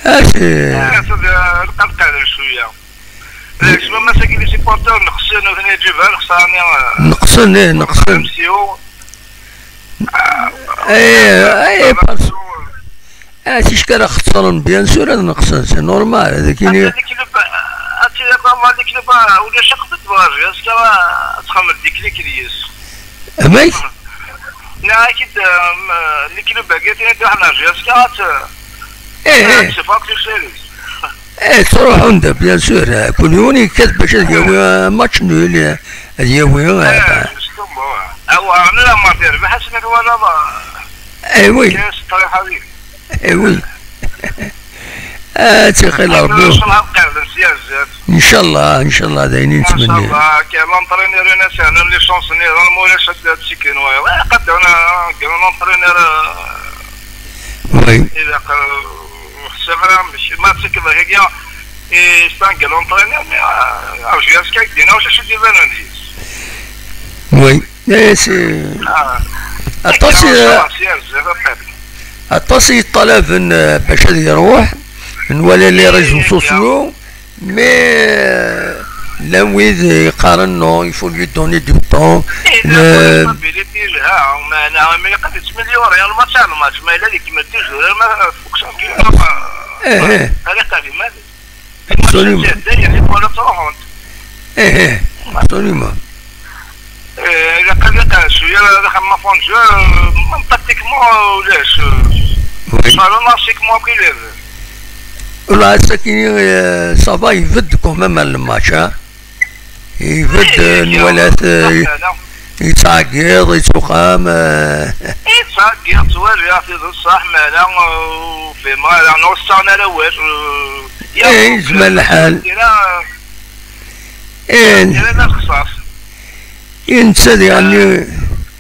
Ah, c'est... Ah, c'est de, euh, le capitaine, je suis, hein. Eh, ssma masaki les supporters neqsen, ur ten-yeɛǧib ara, xṣan, eh, neqsen, eh, neqsen. M C O. Eh, eh, parce, eh, si ckara xeṣren, bien sûr, ad neqsen, c'est normal, ad ak-ini. Ata les clubs, ata les clubs, ulac aqbel tebɣa, est-ce que ad txemmem deg les clubs? Amek? Nniɣ-ak-id, eh, les clubs-agi, atan ad ruḥen ar jusqu'à, eh, eh, c'est pas que c'est. Eh, ttruḥun-d, bien sûr. Kul yiwen yekkat bac ad yawi, eh, match nul, eh, ad yawi, eh, eh, justement, ouais. Awa, ɛni la martir, ma ḥasen ad twalaḍ, eh, eh, oui. Kra s ṭṭriḥa din. Eh, oui. Ah, ad tt-ixil Rebbi. Ncallah, ncallah, d ayen i nettmenni. Ncallah, kan l'entraîneur-nni, sɛan les chances-nni, ma ulac ad, ad ttekkin wayeḍ. Eh, qad, eh, l'entraîneur, eh, oui. Ilaq, eh, ur ḥṣiɣ ara, ma ttekkiḍ hegga, eh, c'est un grand entraîneur, mais, eh, ar jusqu'à dina, wacu acu d-ibanen deg-s. Oui. Eh, c'est, ah, aṭas i, aṭas i yeṭṭalaben, eh, bac ad iruḥ. Nwala les réseaux sociaux, mais llan wid yeqqaren non, il faut lui donner du temps. Eh, la responsabilité yelha, meɛna ma ilaq ad yettmilyuri lmatch ar lmatch, ma yella deg-m toujours ma tfukseḍ. Eh, eh. Tariqa d iman. Absolument. Dayen, il faut ad truḥeḍ. Eh, eh, absolument. Eh, ilaq ad iqeɛɛed cwiya, ad ixemmem afenjeur, même tactiquement, ulac. Oui. Salon, tactiquement, après, il est... Là, ce qui, euh, ça va, il veut quand même le match, hein. Il veut, eh, euh, nous, là, euh, il s'aguerre, il se calme, euh. Il s'aguerre, tu vois, il a fait ça, mais là, euh, fait mal, là, non, ça, on a le, ouais, euh, il y a... Eh, il se met le hal. Eh. Yal ass lexṣaṣ. I netta diɣenni.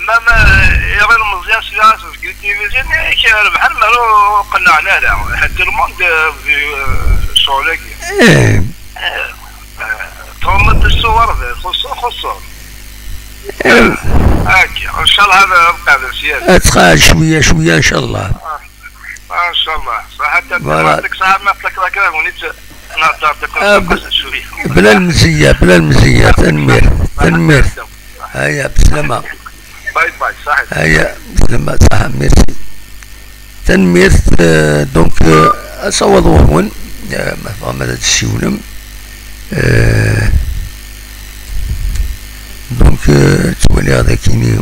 Ma, ma, iɣil Meẓyan s la seg tilivizyu-nni, rebḥen, ma ur qennɛen ara. Tout le monde, euh, vu, euh, ccɣel-agi. Eh. Eh, eh, tɣummeḍ tsuɣer, xuṣṣu, xuṣṣu. Eh. Akka, ncallah ad, ad qeɛden sya. Ad tqeɛɛed cwiya, cwiya, ncallah. Ah. Ah, ncallah. Ṣaḥa. Voilà. Yeɛṭik ṣṣeḥḥa, ma tlakeḍ akka, ɣunit nehder, ah, cwiya. Bla lemzeyya, bla lemzeyya. Tanemmirt, tanemmirt. Aya, bslama. Bye bye, ṣaḥit. Aya, bslama, ṣaḥa, merci. Tanemmirt, euh, donc, euh, asawaḍ ɣur-wen, euh, ma tebɣam ad d-tessiwlem. Euh, donc, euh, ttwaliɣ d akini.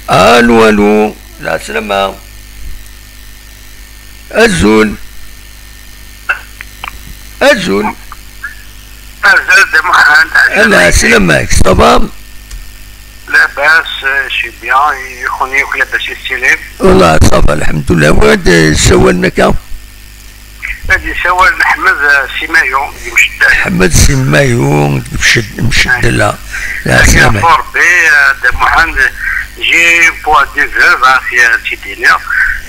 Alu, alu, lɛeslama. Azul. Azul. Azul de Muḥend. Ala, lɛeslama-k, ça va? Labas, euh, je suis bien, et kunwi akk labas yessilem? Wallah, ça va, lḥemdullah. Wa d-, euh, ssawalen akka? Ad yessawal Ḥmed, eh, Simayu, di Mceddal. Ḥmed Simayu, di Mced-, Mceddal. Lɛeslama. Rebbi, eh, Dda Muḥend, j'ai un point de vue, bɣiɣ ad t-id-iniɣ,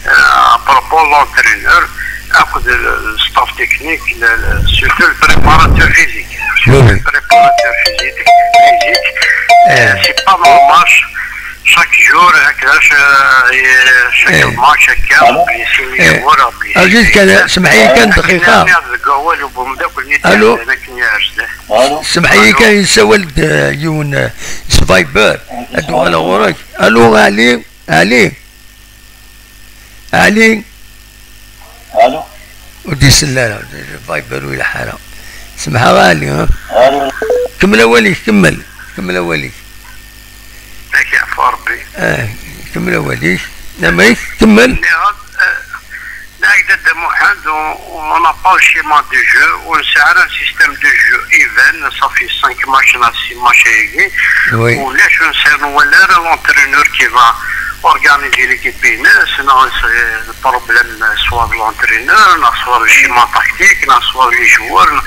eh, à propos l'entraîneur, akked le, le staff technique, le, le, surtout le préparateur physique. Oui, oui. Surtout le préparateur physique, physique, eh, eh, c'est pas normal. Chaque jour, هكذا، ش-، chaque match هكا، ربي يسلمك، وربي يسلمك. عزيز كان، سمح لي كان دقيقة. ألو. سمح لي كان يسول د-، يون، آه، سفايبر. أدو على غورك. ألو، علي، علي. علي. ألو. ودي سلالة، فايبر ولا حالة. سمح غالي، ها؟ ألو. كمل أوليك، كمل. كمل أوليك. يعفو ربي. آه، كمل أوليك. نعم، كمل. نعم، آه، نعم، دادا محمد، on, on n'a pas le schéma de jeu, ونسعى على un système de jeu even, صافي cinq matchs ولا six matchs هيك. Oui. ولاش نسير نولي راه l'entraîneur qui va organiser l'équipe هنا، سنا problème soit de l'entraîneur، نا soit le schéma tactique، نا soit les joueurs، نا،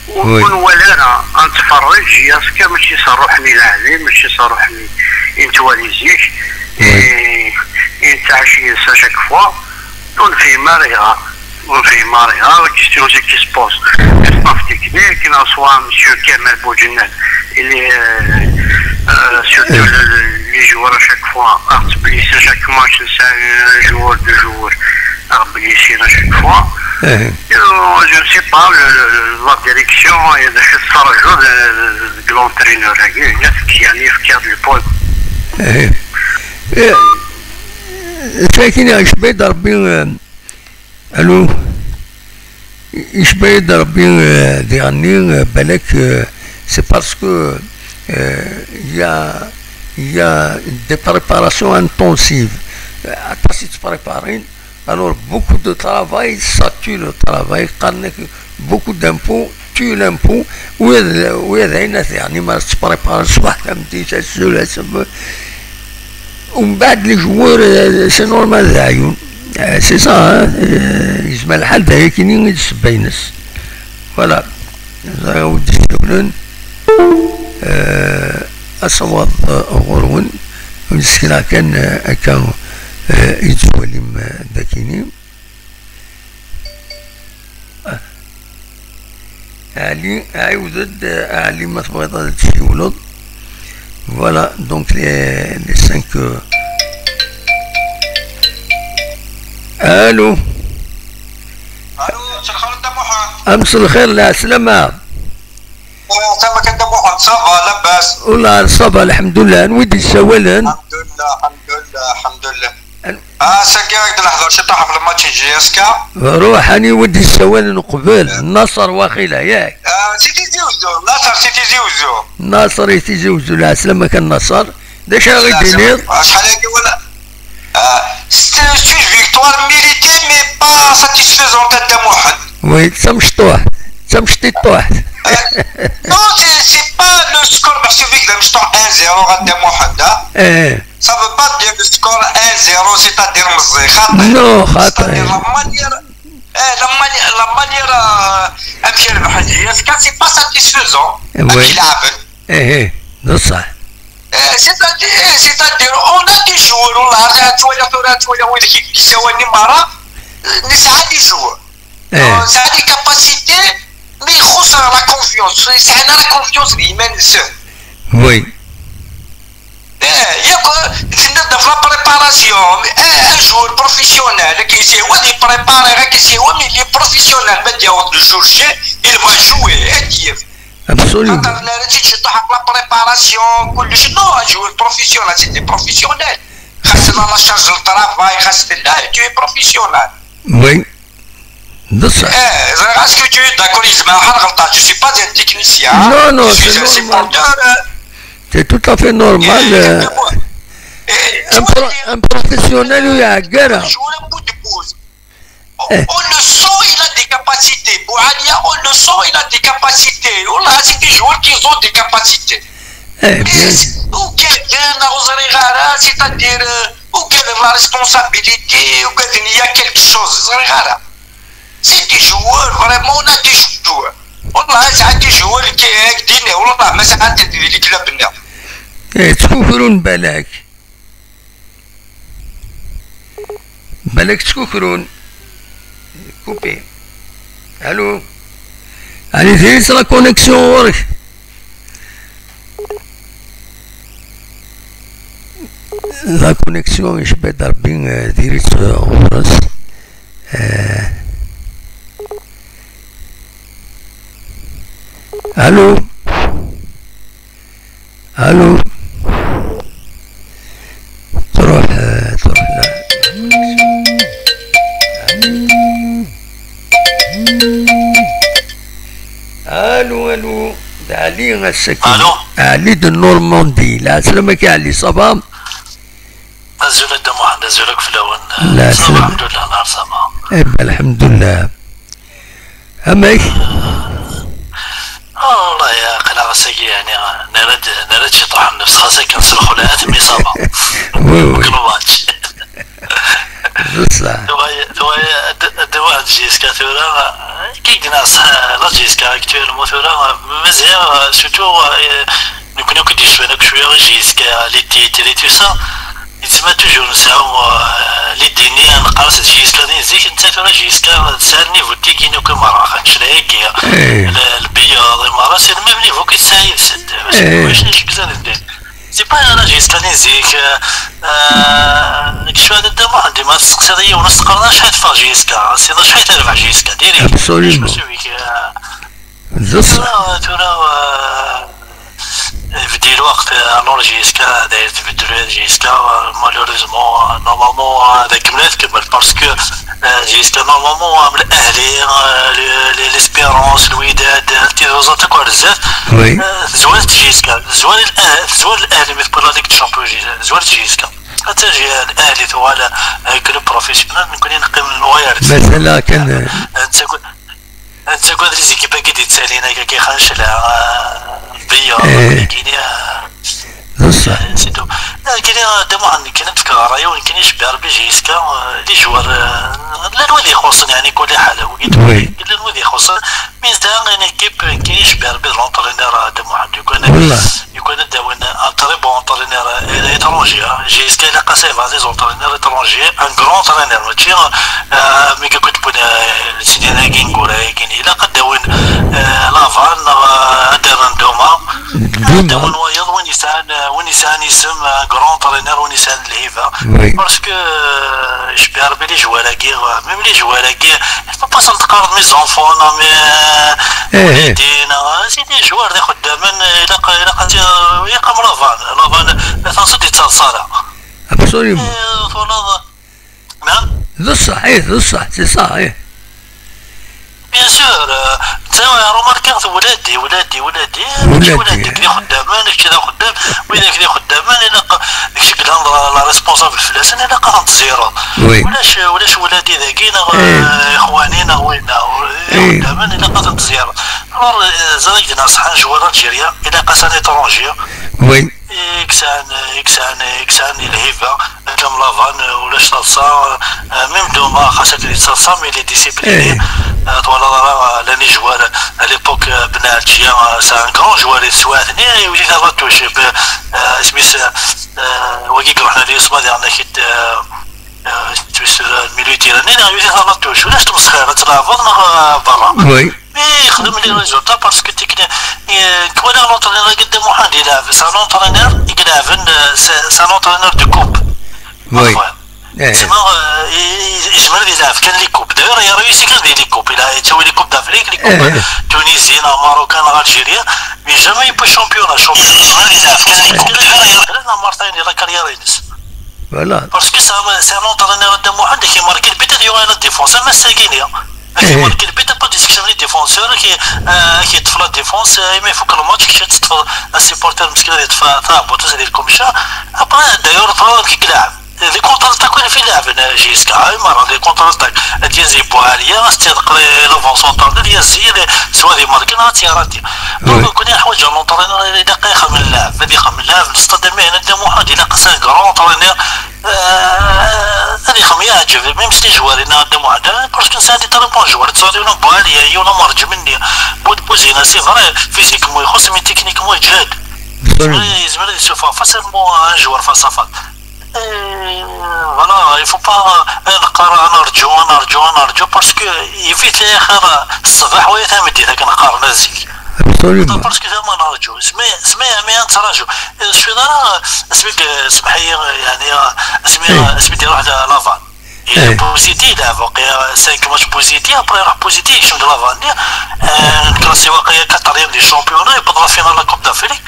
و-، oui. ونولي راه نتفرج، ياسكا ماشي صاروحني لاعبين، ماشي صاروحني انتوالي زيك، oui. إي، إنت عشي سا chaque fois، ونفهم ما راه. ونفهم ما راه، la question c'est qui se pose. Le staff technique, كنا سوا monsieur Kamel Boudjinel, il est, euh, euh, surtout le, le, les joueurs à chaque fois, à blessé chaque match, c'est un joueur, deux joueurs, à blessé à chaque fois. Euh, je ne sais pas, le, le, la direction et le, de, de l'entraîneur, il y a, il y a du poids. Sakin, je vais dormir, euh, Allô? Icba-yi-d Rebbi, euh, diɣenni, euh, balak, euh, c'est parce que, euh, il y a, il y a des préparations intensives. Euh, aṭas i ttpréparen. Alors, beaucoup de travail, ça tue le travail. Qqaren-ak beaucoup d'impôts tue l'impôt. Wid, wid d ayen at, yeɛni, ma tettpréparen ṣṣbeḥ tameddit, azul, asem-, Umbeɛd les joueurs, euh, c'est normal, d aɛyun. Euh, c'est ça, hein. Euh, yezmer lḥal d ayakini i d ssebba-ines. Voilà. Ẓriɣ wi d-isawlen. Euh, asawaḍ, euh, ɣur-wen. Ur nessekna kan, euh, akka, euh, i tettwalim, euh, d akini. Ɛli, ɛiwed-d, Ɛli, ma tebɣiḍ ad d-tsiwleḍ. Voilà, donc les, les cinq. Euh... Allô. Allô, c'est le Khaled Damouhan. أمس الخير، العسلامة. Ça va, ça va, ça va, ça va, الحمد لله. Anwa i d-yessawalen? الحمد لله، الحمد لله، الحمد لله. Ah, ça y est, la dernière fois, j'étais à le match J S K. Ruḥ, anwa i d-yessawalen uqbel? Naṣer, waqila, yak? Ah, c'est Tizi Ouzou, Naṣer, c'est Tizi Ouzou. Naṣer, c'est Tizi Ouzou, العسلامة kan Naṣer. D acu ara ɣ-d-tiniḍ? Ah, c'est une victoire méritée, mais pas satisfaisante à Damouhan. Oui, d tamecṭuḥt, d tamecṭuḥt. Non, c'est pas le score, parce que un zéro à Damouhan. Ça veut pas dire le score un zéro, c'est-à-dire مزيان. Non, c'est-à-dire la manière, la manière, la manière, euh, c'est pas satisfaisant. Oui. C'est-à-dire, c'est-à-dire, on a des joueurs, on a, tu vois, tu vois, tu vois, oui, qui, qui sont en Imara, mais ça a des joueurs. Ça a des capacités, mais il faut la confiance. Ça a la confiance, il mène ça. Oui. Il y a que, c'est dans la préparation, un joueur professionnel qui s'est, oui, il prépare, qui s'est, oui, mais il est professionnel, mais il y a autre joueur, il va jouer, et il Absolument. خاطر نرى تيجي طاح la préparation، كلش. Non, un joueur professionnel, c'est des professionnels. خاص لا charge de travail، خاص لا، tu es professionnel. Oui. بصح. ايه، est-ce que tu es d'accord؟ يزعم على غلطة، je suis pas un technicien. Non, non, c'est normal. C'est tout à fait normal. Un professionnel, il y a guerre. On le sent, il a des capacités. Boualia, on le sent, il a des capacités. Wallah, c'est des joueurs qui ont des capacités. Eh bien. Ou quelqu'un, c'est-à-dire, euh, ou quelqu'un la responsabilité, ou quelqu'un, il y a quelque chose. C'est des joueurs, vraiment, on a des joueurs. Wallah, c'est des joueurs qui, qui, والله ما ساعات les clubs. Eh, تكون بالك. بالك تكوكرون. Coupé. Allô. Allez, c'est la connexion. La connexion, je peux dire, euh, direct, euh, en France. Euh, Allô. Allô. تروح، آه، تروح، لا. ألو، ألو. ده علي السكين. ألو. علي de Normandie. العسلامة يا علي، ça va؟ Azul a Dda Muḥend, azul akk fell-awen. العسلامة. Ça va, الحمد لله. Eh ben, الحمد لله. Amek? Ah, والله يا أخي، لا، غساكي يعني، نرد، نرد شي طرح النفس، خاصة كان سلخو لها، mais ça va. Oui, oui. كل ماتش. بصح. دوايا، دوايا، د-، دوايا جيسكا ثورة، كي قلنا صح، لا جيسكا actuellement ثورة، مزيان، surtout، آه، نكون كي ديسوين شوية جيسكا، les titres et tout ça. يتسمى toujours نسعاو، آه، les derniers، نقرس جيسكا دين زيك، نتا ثورة جيسكا تسعى النيفو تيكين وكل مرة، خاطش لا هيك هي. إيه. ال-، البياض، المرة، سي الميم نيفو كي تسعى يفسد. بس إيه. واش نش بزاف ندير؟ سي با أنا جيسكا دين زيك، آه، آه، كي شو هذا الدم عندي ما تسقسي لي ونص قرن، شحال تفرج جيسكا؟ سي شحال تربح جيسكا؟ ديري. Absolument. شو سوي؟ آه، بصح. ترى، ترى، آه، يبدي الوقت، آه، alors جيسكا داير تبدل جيسكا، آه، malheureusement، آه، normalement، آه، هذاك ملا تكمل parce que، آه، جيسكا normalement، آه، من الأهلي، آه، ل-، ل-، l'Espérance، الوداد، آه، تيزوزات كوار بزاف. Oui. آه، زوالت جيسكا، زوال الأه-، زوال الأهلي مثل la Ligue des Champions، زوالت جيسكا. حتى جي الأهلي ثوال، آه، club professionnel، نكون نقيم الواير. مثلا كان، آه، أنت كنت انت قلت لي زيكيبا كي دي تسالينا كي خنش لا بيا إيه. كيني. بصح. سيتو. لا، كيني دابا عندك كاين تفكر رايو، كاين يشبع ربي جيسكا، آه، لي جوار، آه، لا الواد يخصني يعني كل حاجه، وقيت Oui. لا الواد يخصني. مي انت انا كيب كي يشبع ربي لونترينور هذا واحد يكون والله. يكون داوين ان تري بون انترينور ايترونجي، جيسكا الا قاسي بعض لي زونترينور ايترونجي، ان كرون انترينور، ماشي، آه، مي كنت بون، آه، سيدي انا كينغورا كاين الا قد داوين، آه، لافان، آه، دارن دوما. دوما. داوين وايض وين يسعى، آه، وين yesɛan isem, un grand entraîneur win yesɛan lhiba. Oui. Parce que, euh, je peux rappeler les joueurs-agi, euh, même les joueurs-agi, il faut pas s'en tqarreb mes enfants, non, mais, euh, eh, eh, c'est des joueurs, d ixeddamen, ilaq, ilaq ad, ilaq am Lavan, Lavan, la tensut yettaḍsa ara. Absolument. Euh, voilà. Naam? D ṣṣeḥ, eh, d ṣṣeḥ, c'est ça, eh. Bien sûr, euh, netta remarquer-t, ولادي، ولادي، ولادي، ولادي. Ulamek d ixeddamen, kečč d axeddam, widak d ixeddamen, ilaq kečč la, la responsable fell-asen, ilaq ad ten-tezzireḍ. Oui. Ulac, ulac ولادي dagi, neɣ, eh, ixwani, neɣ winna, eh, ixeddamen, ilaq ad ten-tezzireḍ. Alors, euh, ẓriɣ d-nneṣḥan joueur algérien, ilaq-as un étranger. Oui. I yesɛan, i yesɛan, i yesɛan lhiba, akka am Lavan, ulac taḍsa, euh, même Douma, xas akken yettaḍsa, mais il est discipliné. Eh. Euh, twalaḍ ara, euh, llan ijwar, à l'époque, euh, Ben Algérie, euh, c'est un grand joueur, yeswaɛten-iyi, iwet-it la touche, euh, isem-is, euh, wagi iruḥen ar yisma, diɣen ak-id, euh, euh, isem-is, euh, milieu terrain-nni, iwet-it la touche, ulac tmesxir, ad tleɛbeḍ neɣ, euh, berra. Oui. Mais yexdem les résultats parce que technique, euh, twalaḍ l'entraîneur-agi Dda Muḥend ilɛeb, c'est un entraîneur i ilɛeben, euh, c'est, c'est un entraîneur de coupe. Oui. Enfin, eh, sinon, euh, i-, i-, yezmer ad ilɛeb kan les coupes. D'ailleurs, il a réussi kan di les coupes. Il a été les coupes d'Afrique, les coupes, eh, eh, tunisiennes, marocaines, algériennes, mais jamais yewwi championnat. Championnat, yezmer ad ilɛeb kan les coupes. D'ailleurs, il a la carrière-ines. Voilà. Parce que c'est un, c'est un entraîneur Dda Muḥend qui marque le but, il y aura la défense. Mais c'est gagné. Qui marque le but, pas discussion les défenseurs, qui, euh, qui fait la défense, euh, il faut que le match, qui fait un supporter, parce qu'il fait, fait un but, c'est comme ça. Après, d'ailleurs, le problème qui est là, les contre-attaques, il fait là, jusqu'à, euh, les contre-attaques. Diazi Boalia, c'est-à-dire que l'avant-centre, Diazi, soit des marques, non, c'est arrêté. Donc, oui, on connaît un joueur, l'entraîneur, il est d'accord, il a fait des, il a le stade de Mehna, Dda Muḥend, il a un grand entraîneur. آه، هذه خم يعجب، même si les joueurs هنا قدام واحد، آه، parce que c'est des très bons joueurs، تصور يونا بواليا، يونا مرج مني، بود بوزينا، c'est vrai، physiquement يخص، mais techniquement يجهد. يزمر، يزمر يشوفها facilement un joueur face à face. إيه، voilà، il faut pas، آه، نقرا نرجو، نرجو، نرجو، parce que يفيت لي خير الصباح ويا ثامدي ذاك نقرا نزيك. Absolument. Parce que زعما نرجو، سمي، سمي، مي نتراجو. شوي دار، اسمك، اسمح لي، يعني، اسمي، إيه، اسمي ديال واحد لافان. إيه. بوزيتي لعب، وقيلا cinq matchs بوزيتي، après راح بوزيتي يكشم دو لافان. آه، نكلاسي وقيلا quatrième du championnat، يبطل la finale la Coupe d'Afrique.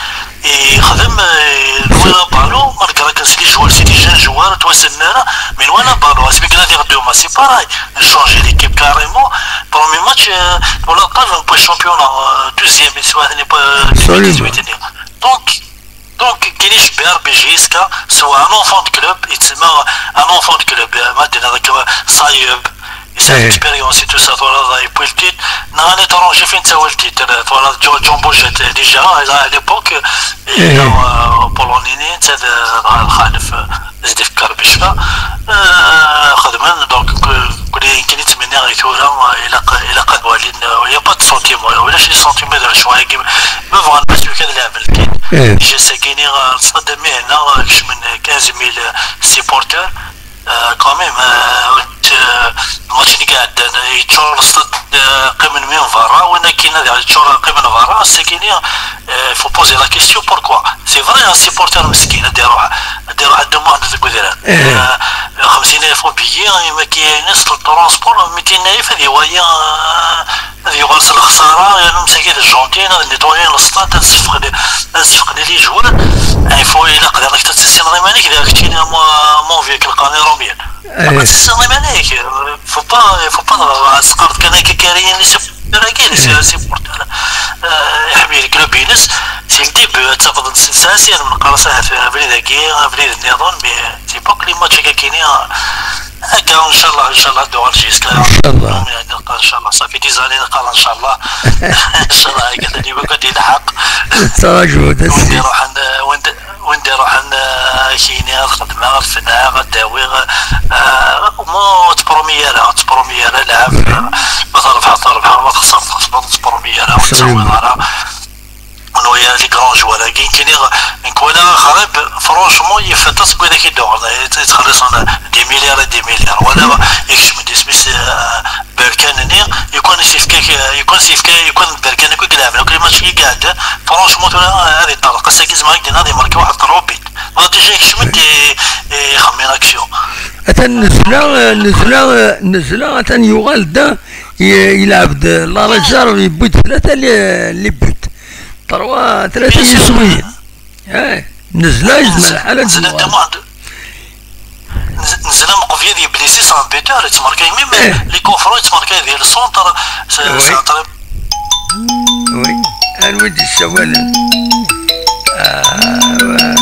يخدم، آه، ولا بالو، مالغري كان سي لي جوار، سي دي جان جوار، توسننا، من ولا بالو، اسمي كلا دير دوما، c'est pareil. Changer l'équipe carrément. Premier match, euh, ولا قال بو championnat, euh, deuxième، سوا ثاني بو Absolument. dix-huit. Donc, donc, كاين شبير بيجيسكا، سوا un enfant de club، يتسمى un enfant de club، آه، ما دينا ذاك صايب، يسعى إيه. L'expérience et tout ça، تولى ضايب بويلتيت، نغا ليترونجي فين تاولتيت، تولى جو-، جون بوجيت، ديجا، à l'époque، إيه. إيه، بولونيني، تاد، آه، الخالف، آه، زيد في كربشة. آه، خدمن، donc، ك-، كل يمكن يتمنى غير ثورة، آه، إلا ق-، إلا قد والين، آه، y a pas de sentiment، ولا شي sentiment دار شوية كيما ما بغا الناس كان لعب الكين. إيه. ديجا ساكيني، آه، تصدمي هنا، آه، كش من quinze mille supporters. آه، quand même، آه، وت-، آه، الماتش اللي قاعد، آه، يتشور الصد، آه، قيمن من برا، وين كاين هذا يتشور قيمن برا، ساكيني، آه، faut poser la question، pourquoi؟ C'est vrai، un supporter مسكين، هادي يروح، هادي يروح عندهم واحد ذاك وديران. إيه. آه، خمسين ألف بيي، ما كاينش الترونسبور، ميتين ألف هذه هواية، آه، هذه يغرس الخسارة، يعني مساكين الجونتين، هذا نيتويين الستاد، هذا الصفقة اللي، هذا الصفقة اللي لي جوار. يعني فو إلا قدر لك تتسيسي نظيمانيك، إذا كنتي مو-، موفي كالقانون روميان. إيه. تتسيسي نظيمانيك، فو با، فو با تغرس قرض كان هكا كاريين لي سب-، كاريين لي سي-، سيبورتر. آه، يحمي الكلوب ينس، سي الديب، تفضل سنساسي، أنا من قرصة في أبريد هكي، أبريد النظام، مي سي بوك لي ماتش هكا كيني، هكا إن شاء الله، إن شاء الله ندوغ الجيسكا. إن شاء الله. يعني نلقى إن شاء الله، صافي دي زاني نلقى إن شاء الله. إن شاء الله هكا اللي يقول لي الحق. تراجعوا، وين دي روح عند، وين دي، وين دي روح عند، كيني الخدمة، الفناء، الداوي، آه، مو تبروميير، تبروميير لعب. ما تربح، تربح، ما تخسر، تخسر، تبروميير، وتسوي مرة. نويا لي كرون جوار، كاين كاين يغ-، نكوالا خراب، فرونشمون، يفتس بوين كي دور، يتخلص أنا دي مليار، دي مليار، ولا يكشم دي سميس، آه، بركان ني، يكون سيفكا، يكون سيفكا، يكون بركان كي يلعب، لو كان ماتش كي قاعد، Franchement, tura ad iṭerreq. Ass-agi zemreɣ ad d-iniɣ ad imerka waḥed ṭrobit. Ma déjà yekcem-d i, i xemmem action. Atan nezla, nezla, nezla, atan yuɣal-d, i-, yelɛeb-d la réserve, yewwi-d tlata li-, les buts. Trois, tlata yiswiyen. Eh, nezla, yezmer lḥal ad d-yuɣal. Nez-, nezla meqbya di Blisi, c'est un buteur, yettmerkay même les confronts, yettmerkay di le centre, c'est, c'est un très... Oui. Anwa i d-yessawalen? Ah, wa-,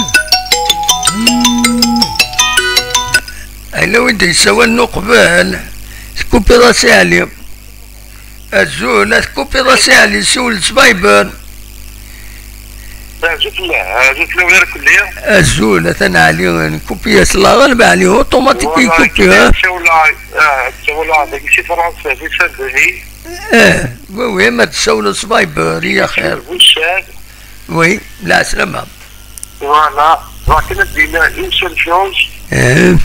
ala win d-yessawalen uqbel. Tkupiḍ-as i Ɛli. Azul, ad tkupiḍ-as i Ɛli, siwel s Viber. Azul fell-, azul fell-awen irkelli. Azul, atan Ɛli, nkupi-as la ɣalba Ɛli, automatique. Voilà, ikupi, ha? Ssawleɣ, ah, ssawleɣ dagi si Fransa, si Saint-Denis. Eh, oui, oui, ma tessawleḍ s Viber, ya xir. Oui, lɛeslama. Voilà, voilà, une seule chose. Eh.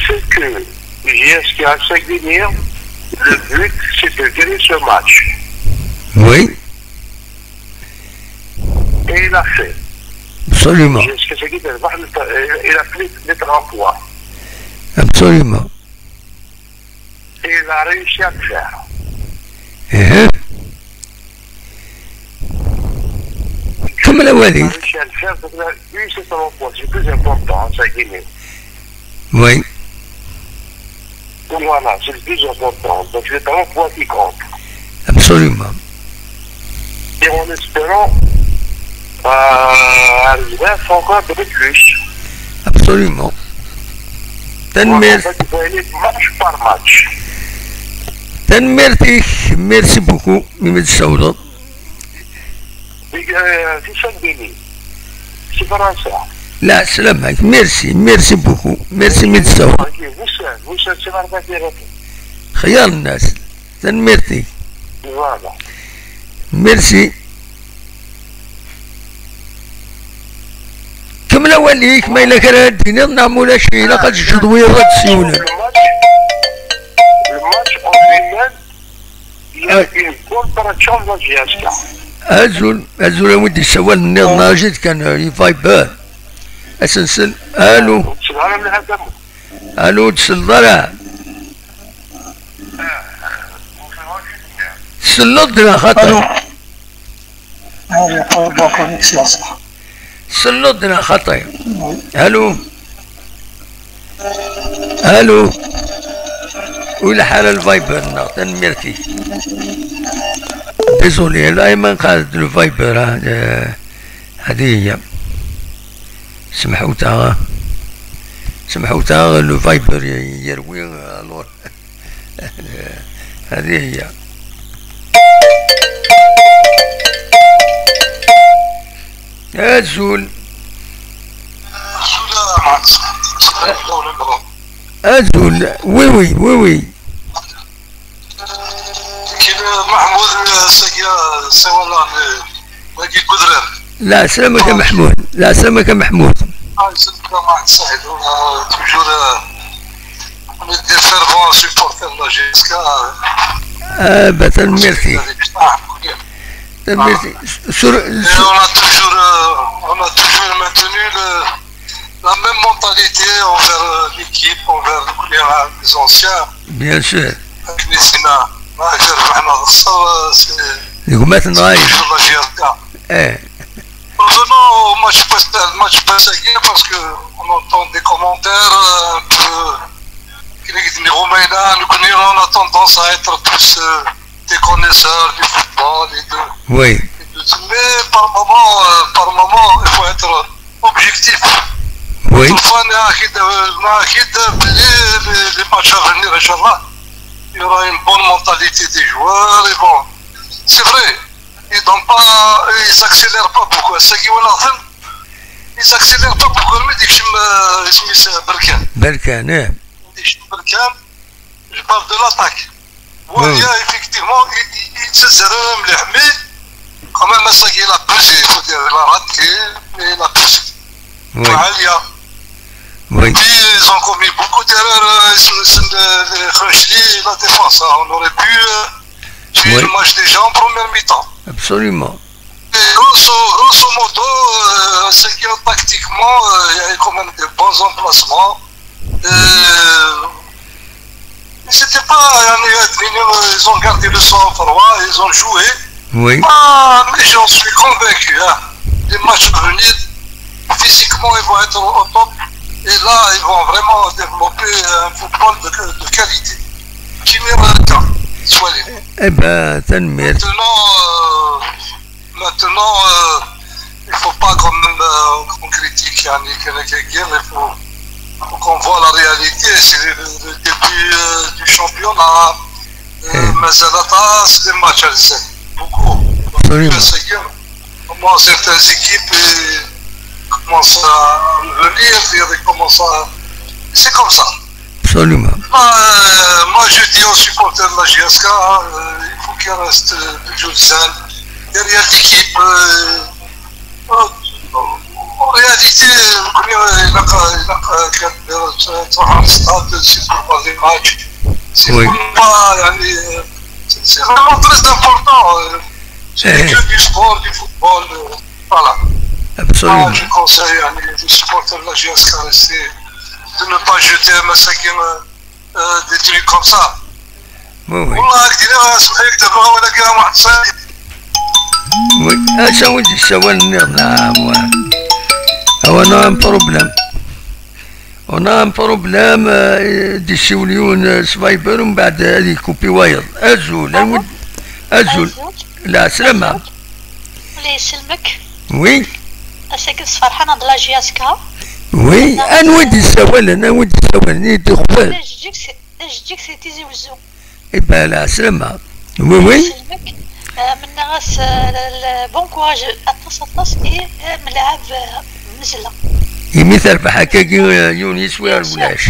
C'est que J S K a gagné, le but, c'est de gagner ce match. Oui. Et il a fait. Absolument. J S K a pris les trois points. Absolument. Et il a réussi à le faire. Eh. Comme la Walid. Il a réussi à le faire, donc il a eu ces trois points. C'est le plus important, ça a gagné. Oui. Donc voilà, c'est le plus important. Donc c'est les trois points qui comptent. Absolument. Et en espérant, euh, arriver à faire encore un peu plus. Absolument. Voilà, en fait, il faut aller match par match. Tanemmirt-ik, merci beaucoup, imi d-tessawleḍ. Deg, euh, di Saint-Denis. Si Fransa. Lɛeslama-k, merci, merci beaucoup, merci imi d-tessawleḍ. Vous savez, vous savez, c'est vraiment intéressant. Xyar nnas. Tanemmirt-ik. Voilà. Merci. Kemmel awal-ik, ma yella kra ara d-tiniḍ, neɣ ma ulac, ilaq ad tejjeḍ wiyaḍ ad d-siwlen. Le match, le match en lui-même, il y a une bonne traction de la J S K. Azul, azul a win d-yessawalen nniḍen, ajid kan, euh, i Viber. Asensen, allô? Ur tesɛiḍ ara mliḥ a Dda Mut. Allô, ur d-tselleḍ ara? Tselleḍ-d neɣ xaṭi? Allô. Ah, il y a pas de bonne connexion, ça. Tselleḍ-d neɣ xaṭi? Oui. Allô. Allô. Ulaḥ ara le Viber-nneɣ, tanemmirt-ik. Désolé, là, il manque le Viber, hein, euh, هذه هي. سمحوا تاع، سمحوا تاع le Viber ي-، يروي، alors. هذه هي. أزول. أزول. Oui, oui, oui, oui. كاين محمود، آه، ساقيا، سي والله، آه، باقي قدران. لا، سلامك يا محمود. لا، سلامك يا محمود. آه، سلامك يا محمود سعيد. آه، toujours، آه، on est des fervents supporters de la J S K. آه، بتن ميرسي. آه، تن ميرسي. سور-، Et سور-، on a toujours, euh, on a toujours maintenu le, la même mentalité envers, euh, l'équipe, envers les, les anciens. Bien sûr. هاك نسينا، ما يصير احنا نخسر، آه، c'est, deg umata n ɣayen. Toujours la J S K. Eh. Revenons au match pas-, match passé parce que on entend des commentaires, euh, un peu, كي نقول رومينا، نكون on a tendance à être plus, euh, des connaisseurs du football et de, oui, et de, mais par moment, euh, par moment, il faut être objectif. Oui. Toutefois, نأكد، نأكد بلي les, les matchs à venir, إن شاء الله, il y aura une bonne mentalité des joueurs. Et bon, c'est vrai, ils donnent pas, ils accélèrent pas beaucoup. C'est qui on a fait, ils accélèrent pas beaucoup. Mais ديك شم، اسمي بركان. بركان، إيه. ديك شم بركان. Je parle de l'attaque. Oui, oui. Effectivement, il, il, il se serait même les, mais quand même, ça, il a pesé, il faut dire, il a raté, mais il a pesé. Oui. Alia. Oui. Et puis, ils ont commis beaucoup d'erreurs, euh, sur, sur le, le Khrochli, la défense, hein. On aurait pu, euh, J'ai le match déjà en première mi-temps. Absolument. Et grosso, grosso modo, euh, c'est que tactiquement, euh, il y a quand même des bons emplacements. Euh, mais c'était pas, euh, ils ont gardé le sang-froid, ils ont joué. Oui. Ah, mais j'en suis convaincu, hein. Les matchs à venir, physiquement, ils vont être au top. Et là, ils vont vraiment développer un football de, de qualité. Qui n'ira pas, soyez. Eh ben, tanemmirt. Maintenant, euh, maintenant, euh, il faut pas quand même, euh, qu'on critique, يعني, كان كيقول, il faut, faut qu'on voit la réalité. C'est le, le début, euh, du championnat. Euh, مازال, c'est des matchs à zéro. Beaucoup. Absolument. Commencent certaines équipes et commencent à revenir, et commencent à, c'est comme ça. Absolument. Moi, euh, moi, je dis aux supporters de la J S K, hein, euh, il faut qu'ils restent, euh, toujours zen derrière l'équipe. Euh, euh, en réalité, euh, il a, il a, c'est pour voir les matchs. C'est, oui, pour pas, يعني, euh, c'est, c'est vraiment très important. Euh, c'est, eh, que du sport, du football. Euh, voilà. Absolument. Moi, je conseille, يعني, aux supporters de la J S K rester, de ne pas jeter un massacre, euh, des trucs comme ça. Oui, oui. والله هاك دينا سمحيك دابا ولا كاين واحد الصيد. Oui. اش هو يدي السوال النير؟ نعم. On a un problème. On a un problème, euh, يدي السيوليون، آه، سفايبر ومن بعد هذه كوبي وايض. ازول، الود. ازول. لا، سلامة. الله يسلمك. Oui. Ass-agi d Ferḥan de la J S K. Oui. Anwa i d-yessawalen? Anwa i d-yessawalen? I d-iqbel? D ajeǧǧig si, d ajeǧǧig si Tizi Wezzu. Eh ben, la salama. Oui, oui. Yesselmek. Ah, mennaɣ-as, ah, l-, l-, bon courage, aṭas, aṭas, i, ah, melɛab, ah, Mezla. Imi terbeḥ akkagi, ah, yiwen yiswi ar ulac.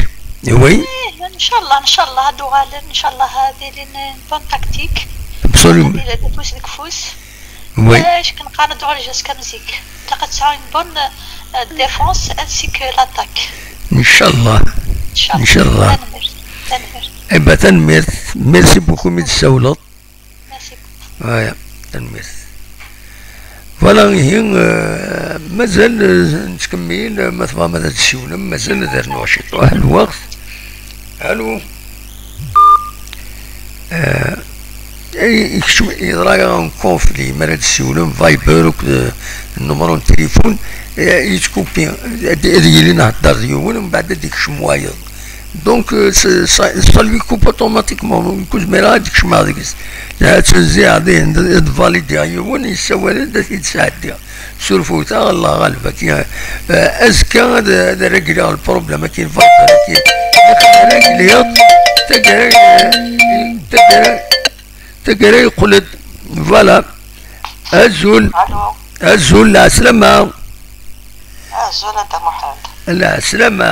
Oui. Eh, ncallah, ncallah, ad uɣalen, ncallah, ad ilin une bonne tactique. Absolument. Ad ilin afus deg ufus. Oui. Eh, akken qqaren ad uɣal jusqu'à mzik. Ilaq ad tesɛu une bonne, euh, défense ainsi que l'attaque. Ncallah. Ncallah. Ncallah. Tanemmirt. Tanemmirt. Eh ben, tanemmirt. Merci beaucoup mi d-tessawleḍ. Merci beaucoup. Voilà, tanemmirt. Voilà, ihi, euh, mazal, euh, nettkemmil, euh, ma tebɣam ad d-tessiwlem, mazal ad rnuɣ ciṭuḥ lweqt. Allô. Euh, eh, yekcem, yeḍra un conflit, mi ara d-tessiwlem Viber akked, euh, nnumru n tilifun, eh, yettkupi, ad, ad yili nhedder d yiwen, mbeɛd ad d-yekcem wayeḍ. Donc, euh, ça, ça, ça lui coupe automatiquement, ur zmireɣ ad d-kecmeɣ deg-s. Ad tenziɛeḍ, ad validiɣ yiwen, yessawal-d ad t-id-sɛeddiɣ. Surfut-aɣ, Allah ɣaleb, akin, eh, azekka ad, ad régleɣ le problème, akin, Viber, akin. Akin régleɣ, taggara, eh, taggara, taggara yeqqel-d. Voilà. Azul. Allô. Azul, lɛeslama. Azul, a Dda Muḥend. Lɛeslama.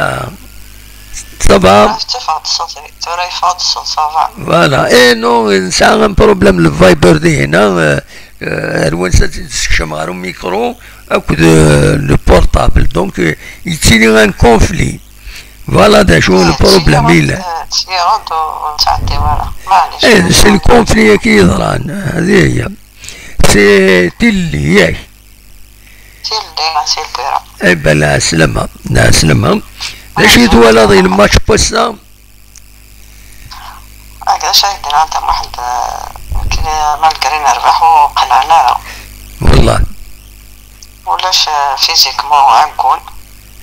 Ça va? Ah, ttafeɣ-d ṣṣut, tura yeffeɣ-d ṣṣut, ça va. Voilà. Eh non, nesɛa un problème, le Viber dihin, eh, eh, ar wansa tt-id-tessekcem ɣer umikru akked, eh, le portable. Donc, eh, yettili un conflit. Voilà d acu le problème yellan. Eh, c'est le conflit-agi yeḍran. Hadi hiya. C'est tilelli, yak. Tilelli, c'est le pire. Eh ben, lɛeslama, lɛeslama. D acu i twalaḍ i lmatch n wass-a? Hakac ay d-nnan Dda Muḥend, nekkni malgré nerbeḥ ur qennɛen ara. Wallah. Ulac, eh, physiquement ɛeggun.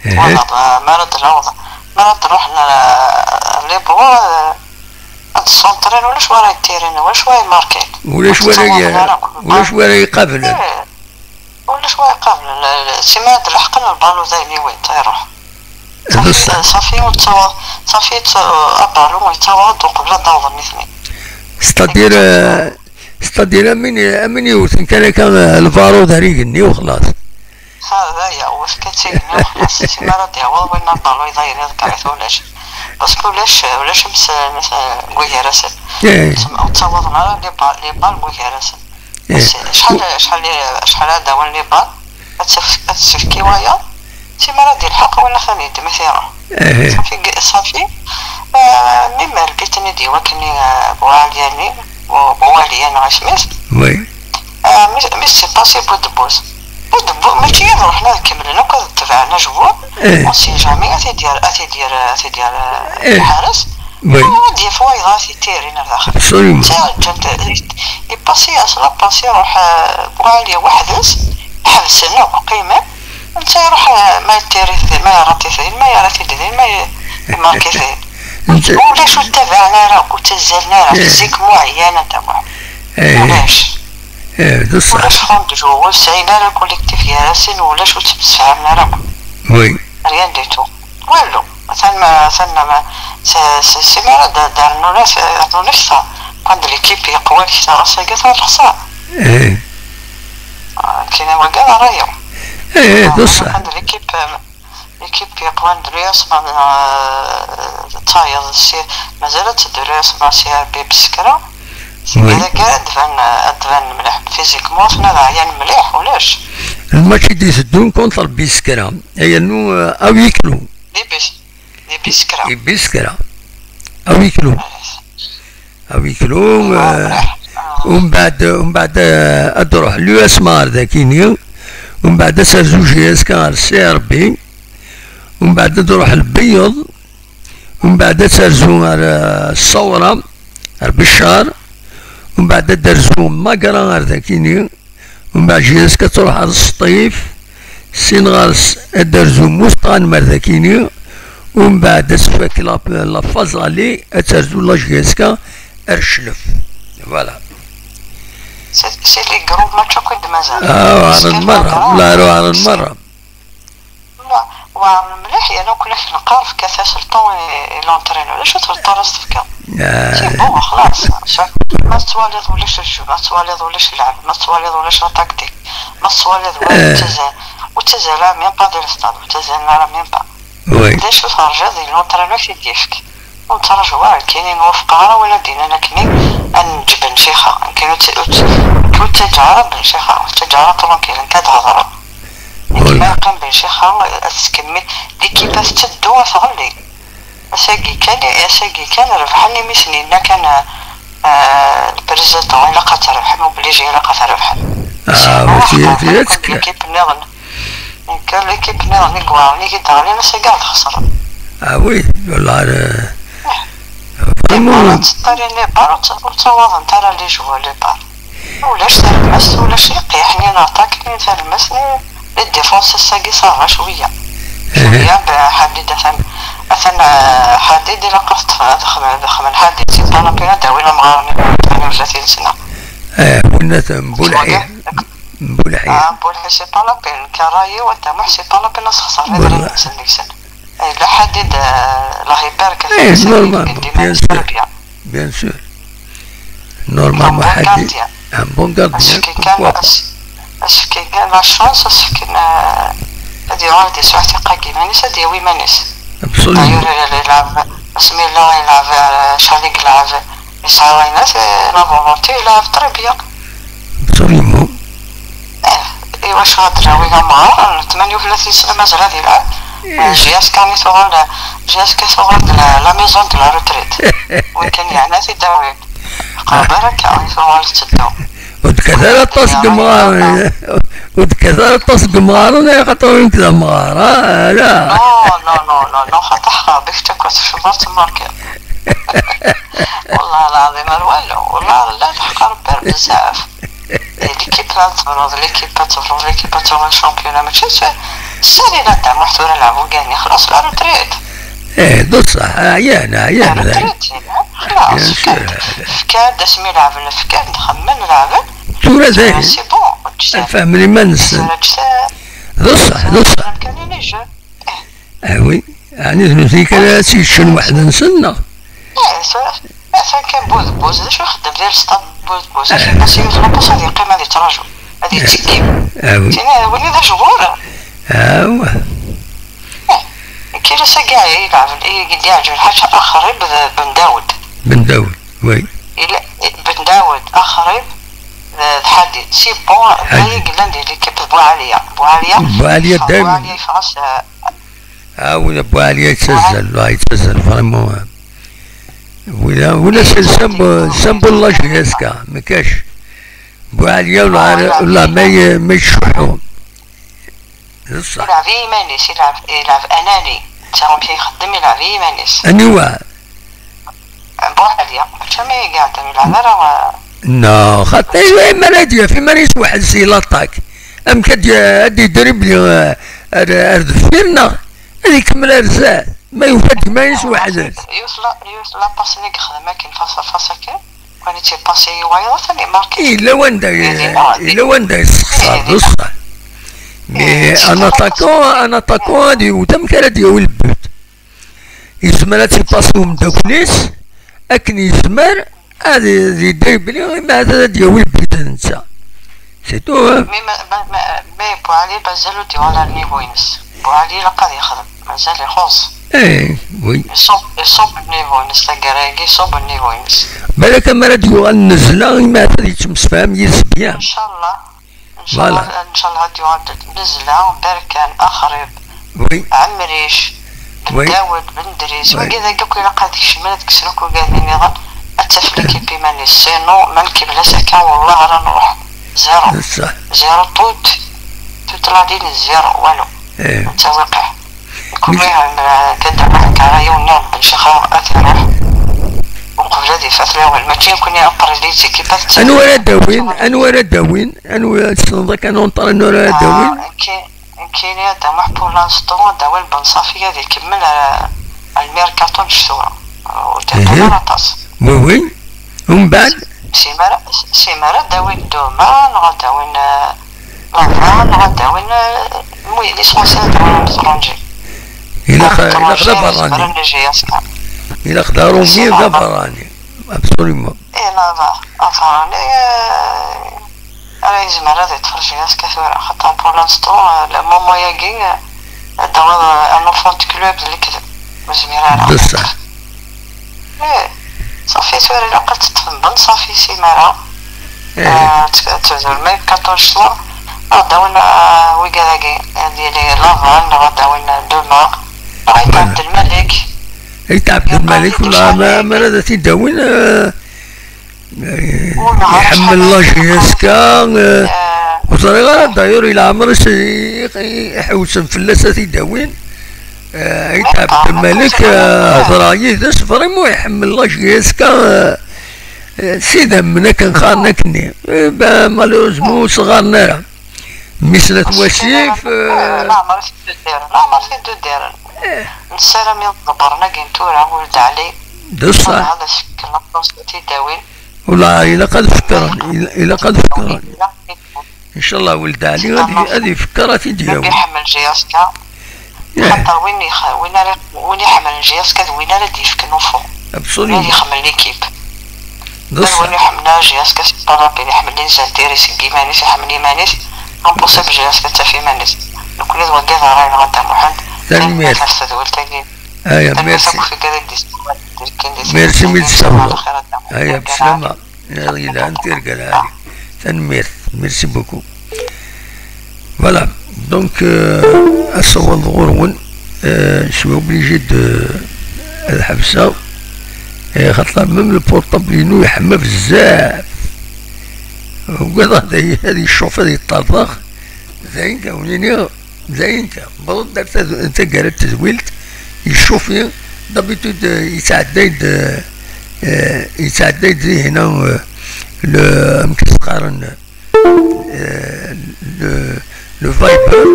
Twalaḍ, eh, mi ara d-naweḍ, mi ara d-nruḥ n-, les ballons, eh, ad d-sentrin, ulac wara yettirin, ulac wara yemarkin. Ulac wara, ulac wara yeqablen. Eh, ulac wara yeqablen. Sima ad d-leḥqen lbalu d ayen iwin, iruḥ. Ṣafi, ṣafi, ur ttawa-, ṣafi, abalu yettawaḍ-d uqbel ad d-awḍen nitni. C'est-à-dire, euh, c'est-à-dire, am win, am win yewten kan akka, euh, lbarud ar igenni u xlaṣ. Ha, d aya, wet kan s igenni u xlaṣ. Sima ara d-yaweḍ winna lbalu iḍayr iḍegger-it ulac. Parce que ulac, ulac ams-, ams-, buygarasen. Ur ttawaḍen ara les balles, les balles buygarasen. Acḥal, acḥal, acḥal ara d-awin les balles, ad tef-, ad tefk i wayeḍ, sima ara d-ilḥeq winna xan yeddem-it iruḥ. Ihi. Safi, safi. Ah, mi ma lbit-nni d iwakken, ah, Buɛalya-nni, Bu-, Buwaliya neɣ isem-is. Oui. Ah, mi, mi s-ipaṣi Budebbuz. Budebbuz, mačči ad ruḥen ad kemmlen akk ad tebɛen ajbur. Eh. On sait jamais, ad t-id-yerr, ad t-id-yerr, ad t-id-yerr, eh, eh, lḥares. Oui. Ad d-yaf wayeḍ ara t-ittirin ar daxel. Absolument. Ǧǧan-t, ipaṣi-as la passe, iruḥ, eh, Buɛalya weḥd-s, ḥebsen akk, qqimen. Netta iruḥ, eh, ma yettiri-t din, ma yerra-t din, ma yerra-t-id din, ma ye-, imerk-it din. Netta ulac ur ttabaɛen ara, ur ttazzalen ara, eh, zik muɛyan, anta muɛyan. Eh. Ulac. Eh, d ṣṣeḥ. Ulac rendez-vous, ur sɛin ara collectif gar-asen, ulac ur ttemsefhamen ara. Oui. Rien du tout. Walu. Atan ma, atan ma, s-, s-, si mi ara d-, d-rnun as-, rnun akteṛ. Quand l'équipe yeqwa akteṛ, ass-agi atan lexṣara. Eh. Ah, kini wagi ara yaw. Eh, eh, d ṣṣeḥ. Quand l'équipe, euh, l'équipe yeqwan d l'U S M A, euh, tayeḍ si, mazal ad teddu l'U S M A si Rebbi beskra. Oui. Dagi ad d-ban, ad d-ban mliḥ. Physiquement, aten ad ɛyan mliḥ, ulac. Lmatch i d-iteddun contre Biskra. Ay, anu, euh, à huis clos. Di bis-, di Biskra. Di Biskra. À huis clos. À huis clos, euh, umbeɛd, umbeɛd, euh, ad d-ruḥ l'U S M A ar dakini, umbeɛd ad terzu J S K ar C R B, umbeɛd ad d-ruḥ Lbeyyeḍ, umbeɛd ad terzu ar, euh, Ṣṣawra, ar Beccar, umbeɛd ad d-terzu Magra ar dakini, Umbeɛd J S K ad truḥ ar Sṭif, sin ɣer-s ad d-terzu Musṭan Merdakini, umbeɛd ad tfak la, la phase aller, ad terzu la J S K ar Cclef. Voilà. C'est, c'est les gros matchs akk i d-mazal. Ah, uɛren merra, la, uɛren merra. Wa-, weɛren mliḥ, yerna akk la k-neqqar, fket-as le temps i, i l'entraîneur. D acu-t le temps ara s-tefkeḍ? Ah. C'est bon, xlaṣ. Ma tettwaliḍ ulac jeu, ma tettwaliḍ ulac lɛeb, ma tettwaliḍ ulac la tactique, ma tettwaliḍ ur, eh, ttazzal, ur ttazzal ara même pas di l'stade, ur ttazzalen ara même pas. Oui. D acu terjiḍ di l'entraîneur i d-yefk? Ur nettraǧu ara, nekkini ur wafqeɣ ara win ad d-yennan akkenni ad neǧǧ Ben Cixa. Nekkini ur tt-, ur tt-, ur ttaǧǧaɣ ara Ben Cixa, ur ttaǧǧaɣ ara tranquille, nekk ad hedreɣ. Nekk ma yeqqim Ben Cixa, ad tettkemmil, l'équipe ad tetteddu, ad tɣelli. Ass-agi kan, ass-agi kan rebḥen imi sen-yenna kan, euh, le président, ilaq ad trebḥem, obligé ilaq ad trebḥem. Ah, sinon, mačči ḥeqqa, tirga kan tekka. L'équipe nniḍen. Nekk, l'équipe nniḍen i iweɛren i d-ɣlin, ass-agi ad xesren. Ah oui, والله, euh, vraiment. Ur teṭṭalin les balles, ur tt-, ur ttawaḍent ara les joueurs, les balles. Ulac talemmast, ulac iqiḥ, ni l'attaque, ni talemmast, ni les défenses, ass-agi ça va cwiya. Cwiya, ben, Ḥadid atan, atan, euh, Ḥadid ilaq ad t-, ad xedmen, ad xedmen Ḥadid, c'est pas la peine ad d-awin amɣar-nni n tmanya u tlatin sna. Eh, winna Bulḥi. Bulḥi. Ah, Bulḥi, c'est pas la peine. Karayi, wa Tamuḥ, c'est pas la peine, ad sxeṣren idrimen-nsen deg-sen. Eh, la Ḥadid, eh, Allah ibarek, eh, normal, bien sûr. Bien sûr. Normalement, Ḥadid, un bon gardien. Ass-agi kan, pourquoi pas. Ass-, ass-agi kan, la chance, ass-agi kan, eh, ad yuɣal ad yesɛu tiqqa deg iman-is, ad yawi iman-is. Absolument. D'ailleurs, yelɛeb, asmi yella yelɛeb, eh, Cali yelɛeb, yesɛa wayen-as, eh, la volonté, yelɛeb très bien. Absolument. Eh, iwacu ad d-nawi amɣar n tmanya u tlatin sna mazal ad yelɛeb? Eh. Eh, J S K mi tuɣal, J S K tuɣal d la, la maison de la retraite. Win kan yeɛna ad t-id-awi. Qrib ara akka, mi tuɣal tetteddu. Ur d-kkat ara aṭas n yemɣaren, ur d-kkat ara aṭas n yemɣaren, ay xaṭer nekk d amɣar, ah, ala. Non, non, non, non, non, xaṭer ḥqer, bik takka tecbeḍ tmerkiḍ. Wallah lɛaḍim ar walu, wallah la teḥqer ber bezzaf. L'équipe ad tebnuḍ, l'équipe ad tebnuḍ, l'équipe ad tuɣal championnat, mačči s-, sali la Dda Muḥ tura lɛeb ugani, xlaṣ la retraite. Eh, d ṣṣeḥ, ɛyan, ɛyan. La retraite, xlaṣ, bien sûr. Fkan-d, fkan-d asmi lɛeben, fkan-d, xemmen, lɛeben. Tura dayen. C'est bon, ur ǧǧan. Fehmen iman-nsen. D ṣṣeḥ, d ṣṣeḥ. Kan les jeux. Ah oui, ɛni d nutni kan ara tt-yeččen weḥd-nsen, neɣ? Eh, atan kan Budebbuz, d acu ixeddem di lsṭad Budebbuz? Ad yebas yiwet n waṭas, ad yeqqim ad yettraǧu, ad yettekki. Ah oui. Tini, win d ajɣur. Ah, wah. Eh, nekkini ass-agi i yelɛeb, i d-iɛǧeb lḥaǧa axrib d Ben Dawed. Ben Dawed, oui. Yella, Ben Dawed, axrib d, d Ḥadid. C'est bon, Ḥadid. D aya yellan di l'équipe d Buɛaliya. Buɛaliya. Buɛaliya daymen. Buɛaliya yeffeɣ-as, eh, Ah, win Buɛli yettazzal, la yettazzal vraiment. Wina wina c'est le symbole, symbole de la J S K, ma kac. Buɛli, la la ma y- ma yeccuḥu. D ṣṣeḥ. Ilɛeb i yiman-is, ilɛeb, ilɛeb anani. Netta amek i ixeddem, ilɛeb i yiman-is. Aniwa? Buɛli, mačči mi iɛedda, ilɛeb ara. No, xaṭi, imi ara d-yaf, imi ara yesweḥd si l'attaque. Amek ad d-, ad d-idribli, eh, ar, ar deffir, neɣ ad ikemmel ar zdat? Ma yufa-d iman-is weḥd-s. Yiwet la, yiwet la passe-nni i yexdem akken, face à face akken. Wani tt-ipasi i wayeḍ, atan imarki. Yella wanda, yella wanda yessexṣar, d ṣṣeḥ. Mais un attaquant, un attaquant ad yewwet, amek ara d-yawi le but? Yezmer ad tt-ipasi umeddakel-is, akken yezmer ad d-idribli, imi ad d-yawi le but d netta. C'est tout, hein. Mais ma, ma, ma, mais Buɛli mazal ur d-yuɣal ar niveau-ines. Buɛli ilaq ad yexdem, mazal ixuṣ. Eh, oui. Iṣubb, iṣubb niveau-ines, taggara-agi iṣubb niveau-ines. Balak amar ad d-yuɣal nnezla, imi ad yettemsefham yid-s bien. Ncallah. Voilà. Ncallah, ncallah ad d-yuɣal nnezla, Berkan, Axrib, oui. Ɛemric, Ben Dawed, Ben Dris, wagi dagi akk ilaq ad kecmen, ad kksen akk ugaden nniḍen, ad taf l'équipe iman-is. Sinon, ma nkemmel-as akka, wallah ara nruḥ. Zéro. Zéro, tout, toute la ligne, zéro, walu. Eh. Netta wiqiɛ. Nekk ur iɛemmer ad d-aɣeɣ kara yiwen n Rebbi, ncixeɣ ad iruḥ. Uqbel ad ifat lawal, mačči nekkni après les équipes ad tt- Anwa ara d-awin? Anwa ara d-awin? Anwa tessneḍ akka n entraîneur ara d-awin? Ah, nekkini ad d-amuḥ pour l'instant, ad d-awin Ben Safi ad ikemmel ar, ar le mercato n ccetwa. Ur d-iqqim ara aṭas. Oui, oui. Umbeɛd? Simara, simara ad d-awin Doma, neɣ ad d-awin, eh, Lavar, neɣ ad d-awin, eh, mwi-, les Français ad d-awin un étranger. Ilaq, ilaq d aberrani. Ilaq d aṛumi d aberrani. Absolument. Eh, Lavar, aberrani, eh, ara yezmer ad yeṭṭef J S K tura, xaṭer pour l'instant, eh, le moment-agi, eh, ad d-tawiḍ, eh, un enfant de club d lekdeb. Ur zmir ara. D ṣṣeḥ. Eh, ṣafi, tura ilaq ad teṭṭfem Ben Safi simara. Eh. Eh, ad t-, ad tebdum ma yekkaṭun ccwa. Ad d-awin, eh, wigad-agi, ad yili Laval, neɣ ad d-awin Duma. Neɣ Ayt Ɛebdelmalek. Ayt Ɛebdelmalek, wala ma, ma ara d at-id-awin, eh, eh, iḥemmel la J S K, eh, ur ẓriɣ ara, d'ailleurs, i leɛmer-is i, i, iḥewsen fell-as ad t-id-awin. Eh, Ayt Ɛebdelmalek, eh, hedreɣ yid-s, vraiment iḥemmel la J S K, eh, eh, s idammen akken qqaren akkenni. Eh, ben, malheureusement, ur s-ɣɣaren ara. Mmi-s n At Wasif, eh, leɛmer i t-id-uddiren, leɛmer i t-id-uddiren. Eh. Nessaram iḍebbren-agi n tura, Wuled Ɛli. D ṣṣeḥ. Ad as-fken aṭas n tidawin. Wala, ilaq ad fekkren, il-, ilaq ad fekkren. Inchallah, Wuled Ɛli ad i-, ad ifekker, ad t-id-yawi. Rabbi iḥemmel J S K. Eh. Xaṭer win ix-, win ara, win iḥemmlen J S K d win ara d-yefken ufur. Absolument. Win ara ixemmel l'équipe. D ṣṣeḥ. Win iḥemmlen J S K, c'est pas Rabbi, iḥemmel les intérêts seg iman-is, iḥemmel iman-is, impossible J S K ad taf iman-is. Nekkni d wagi d ṛṛay-nneɣ a Dda Muḥend. Tanemmirt. Tanemmirt ɣef tedwilt-agi. Aya, tanemmirt merci. Akk tigad i d-yessawalen, d nekkini di. Merci, mi d-tessawleḍ. Aya, bslama. Iḍ yelhan, tirga lɛali. Tanemmirt. Merci beaucoup. Voilà. Donc, euh, asawaḍ ɣur-wen, euh, je suis obligé de, ad ḥebseɣ. Eh, xaṭer même le portable-inu yeḥma bezzaf. Ugadeɣ ad y-, ad yeccuff, ad yeṭṭerḍeq. D ayen kan, wen-iniɣ, d ayen kan. Wwḍen-d ar tad-, taggara n tedwilt, yeccufi, d'habitude, eh, yettɛedday-d, eh, eh, yettɛedday-d dihin, eh, le, amek i s-qqaren, eh, le, le Viber.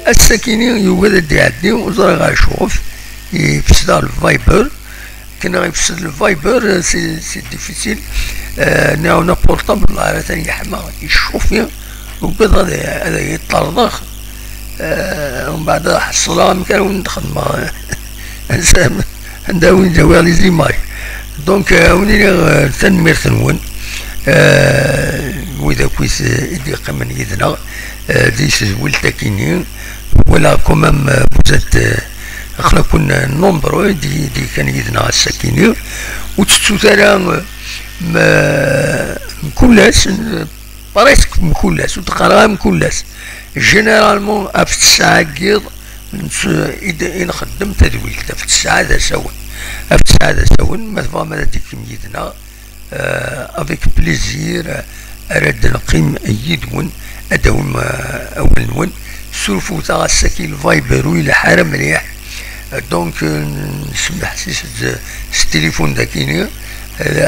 Ass-akini yugad ad d-iɛeddi, ur ẓriɣ acuɣef, yefsed-aɣ le Viber. Akken i ɣ-yefsed le Viber, eh, c'est, c'est difficile. Eh, nniɣ-awen aportable, ar atan yeḥma, yeccufi, ugadeɣ ad, ad yeṭṭerḍeq. Eh, umbeɛd ad ḥeṣleɣ amek ara wen-d-xedmeɣ. Anda win d-awiɣ les images. Donc, eh, wen-iniɣ, eh, tanemmirt-nwen. Eh, wid akk i s-, i d-yeqqimen yid-neɣ, eh, di tedwilt-akini. Voilà, quand même, eh, vous êtes, eh, aql-aken, eh, nombreux, di, di kan yid-neɣ ass-akini. Ur tettut ara, eh, m-, mkul ass, eh, presque mkul ass, ur d-qqareɣ ara mkul ass. Généralement, ɣef ttesɛa n yiḍ, i nxeddem tadwilt ɣef tesɛa d asawen. Ɣef tesɛa d asawen, ma tebɣam ad d-tekim yid-neɣ, avec plaisir, ara d-neqqim yid-wen, ad d-tawim awal-nwen. Surfut-aɣ ass-agi, le Viber ur ileḥḥu ara mliḥ. Donc, nessemḥes s tilifun dagi-ni.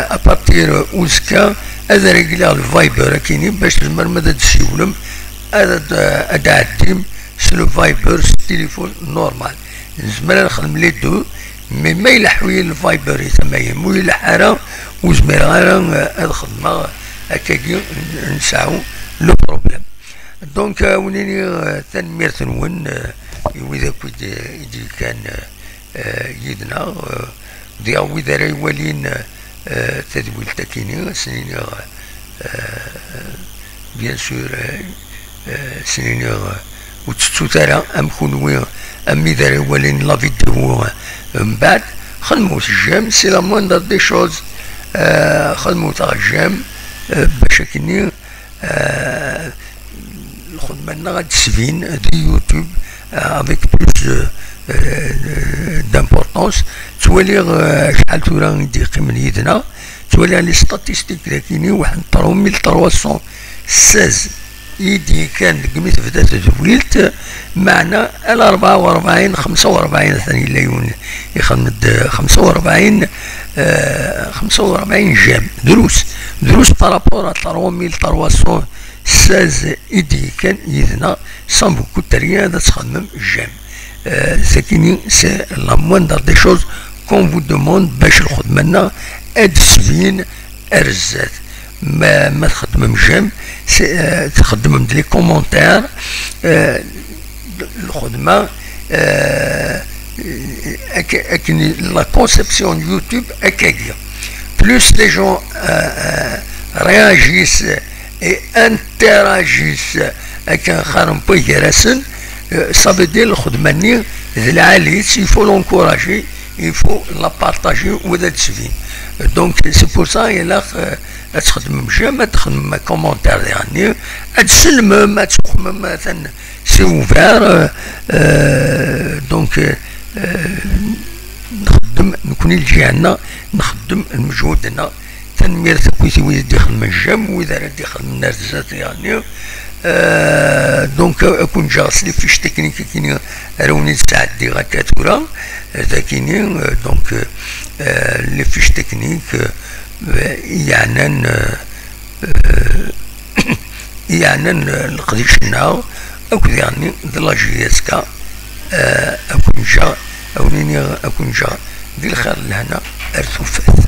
À partir uzekka, ad regleɣ le Viber akini bac tzemrem ad d-tessiwlem, ad d-tɛeddim s le Viber, s tilifun normal. Nezmer ad nexdem les deux, mais ma ileḥḥu-yi le Viber i tama-yi, ma ur ileḥḥu ara, ur zmireɣ ara ad xedmeɣ akkagi, nseɛɛu le problème. Donc, ad wen-iniɣ tanemmirt-nwen i wid akk i d-yekkan yid-neɣ. Diɣ wid ara iwalin tadwilt akini, ad sen-iniɣ, bien sûr, ad sen-iniɣ, ur ttettut ara am kunwi, am wid ara iwalin la vidéo mbeɛd. Xedmut j'aime, c'est la moindre des choses. Xedmut-aɣ j'aime, bac akini lxedma-nneɣ ad d-tesbin di YouTube avec plus d'importance. Ttwaliɣ acḥal tura i d-yeqqimen yid-neɣ. Ttwaliɣ les statistiques dagini, waḥed trois mille trois cent seize i d-yekkan deg mi tebda tedwilt, meɛna ala rebɛa u rebɛin, xemsa u rebɛin atan yella yiwen ixdem-d xemsa u rebɛin, xemsa u rebɛin j'aime. Drus, drus par rapport à trois mille trois cent seize i d-yekkan yid-neɣ, sans beaucoup de rien ad txedmem j'aime. Sakini, c'est la moindre des choses qu'on vous demande bac lxedma-nneɣ ad d-tesbin ar zdat. Ma, ma txeddmem j'aime, txeddmem-d les commentaires, lxedma, akken la conception de YouTube akkagi. Plus les gens réagissent et interagissent akken xarem n gar-asen, ça veut dire lxedma-nni d lɛali, il faut l'encourager, il faut la partager, u ad d-tesbin. Donc c'est pour ça ilaq ad txedmem j'aime, ad txedmem commentaire diɣenni, ad tsellmem, ad txedmem atan c'est ouvert. Donc nxeddem nekni lǧiha-nneɣ, nxeddem lmejhud-nneɣ. Tanemmirt akkit i wid d-ixedmen j'aime, wid ara d-ixedmen ar zdat diɣenni. Donc ad ken-ǧǧeɣ s les fiches techniques akini ara wen-id-sɛeddiɣ akka tura, dakini. Donc les fiches techniques i yeɛnan i yeɛnan leqdic-nneɣ akk diɣenni d la JSK. Ad ken-ǧǧeɣ, ad wen-iniɣ ad ken-ǧǧeɣ di lxir d lehna ar tufat.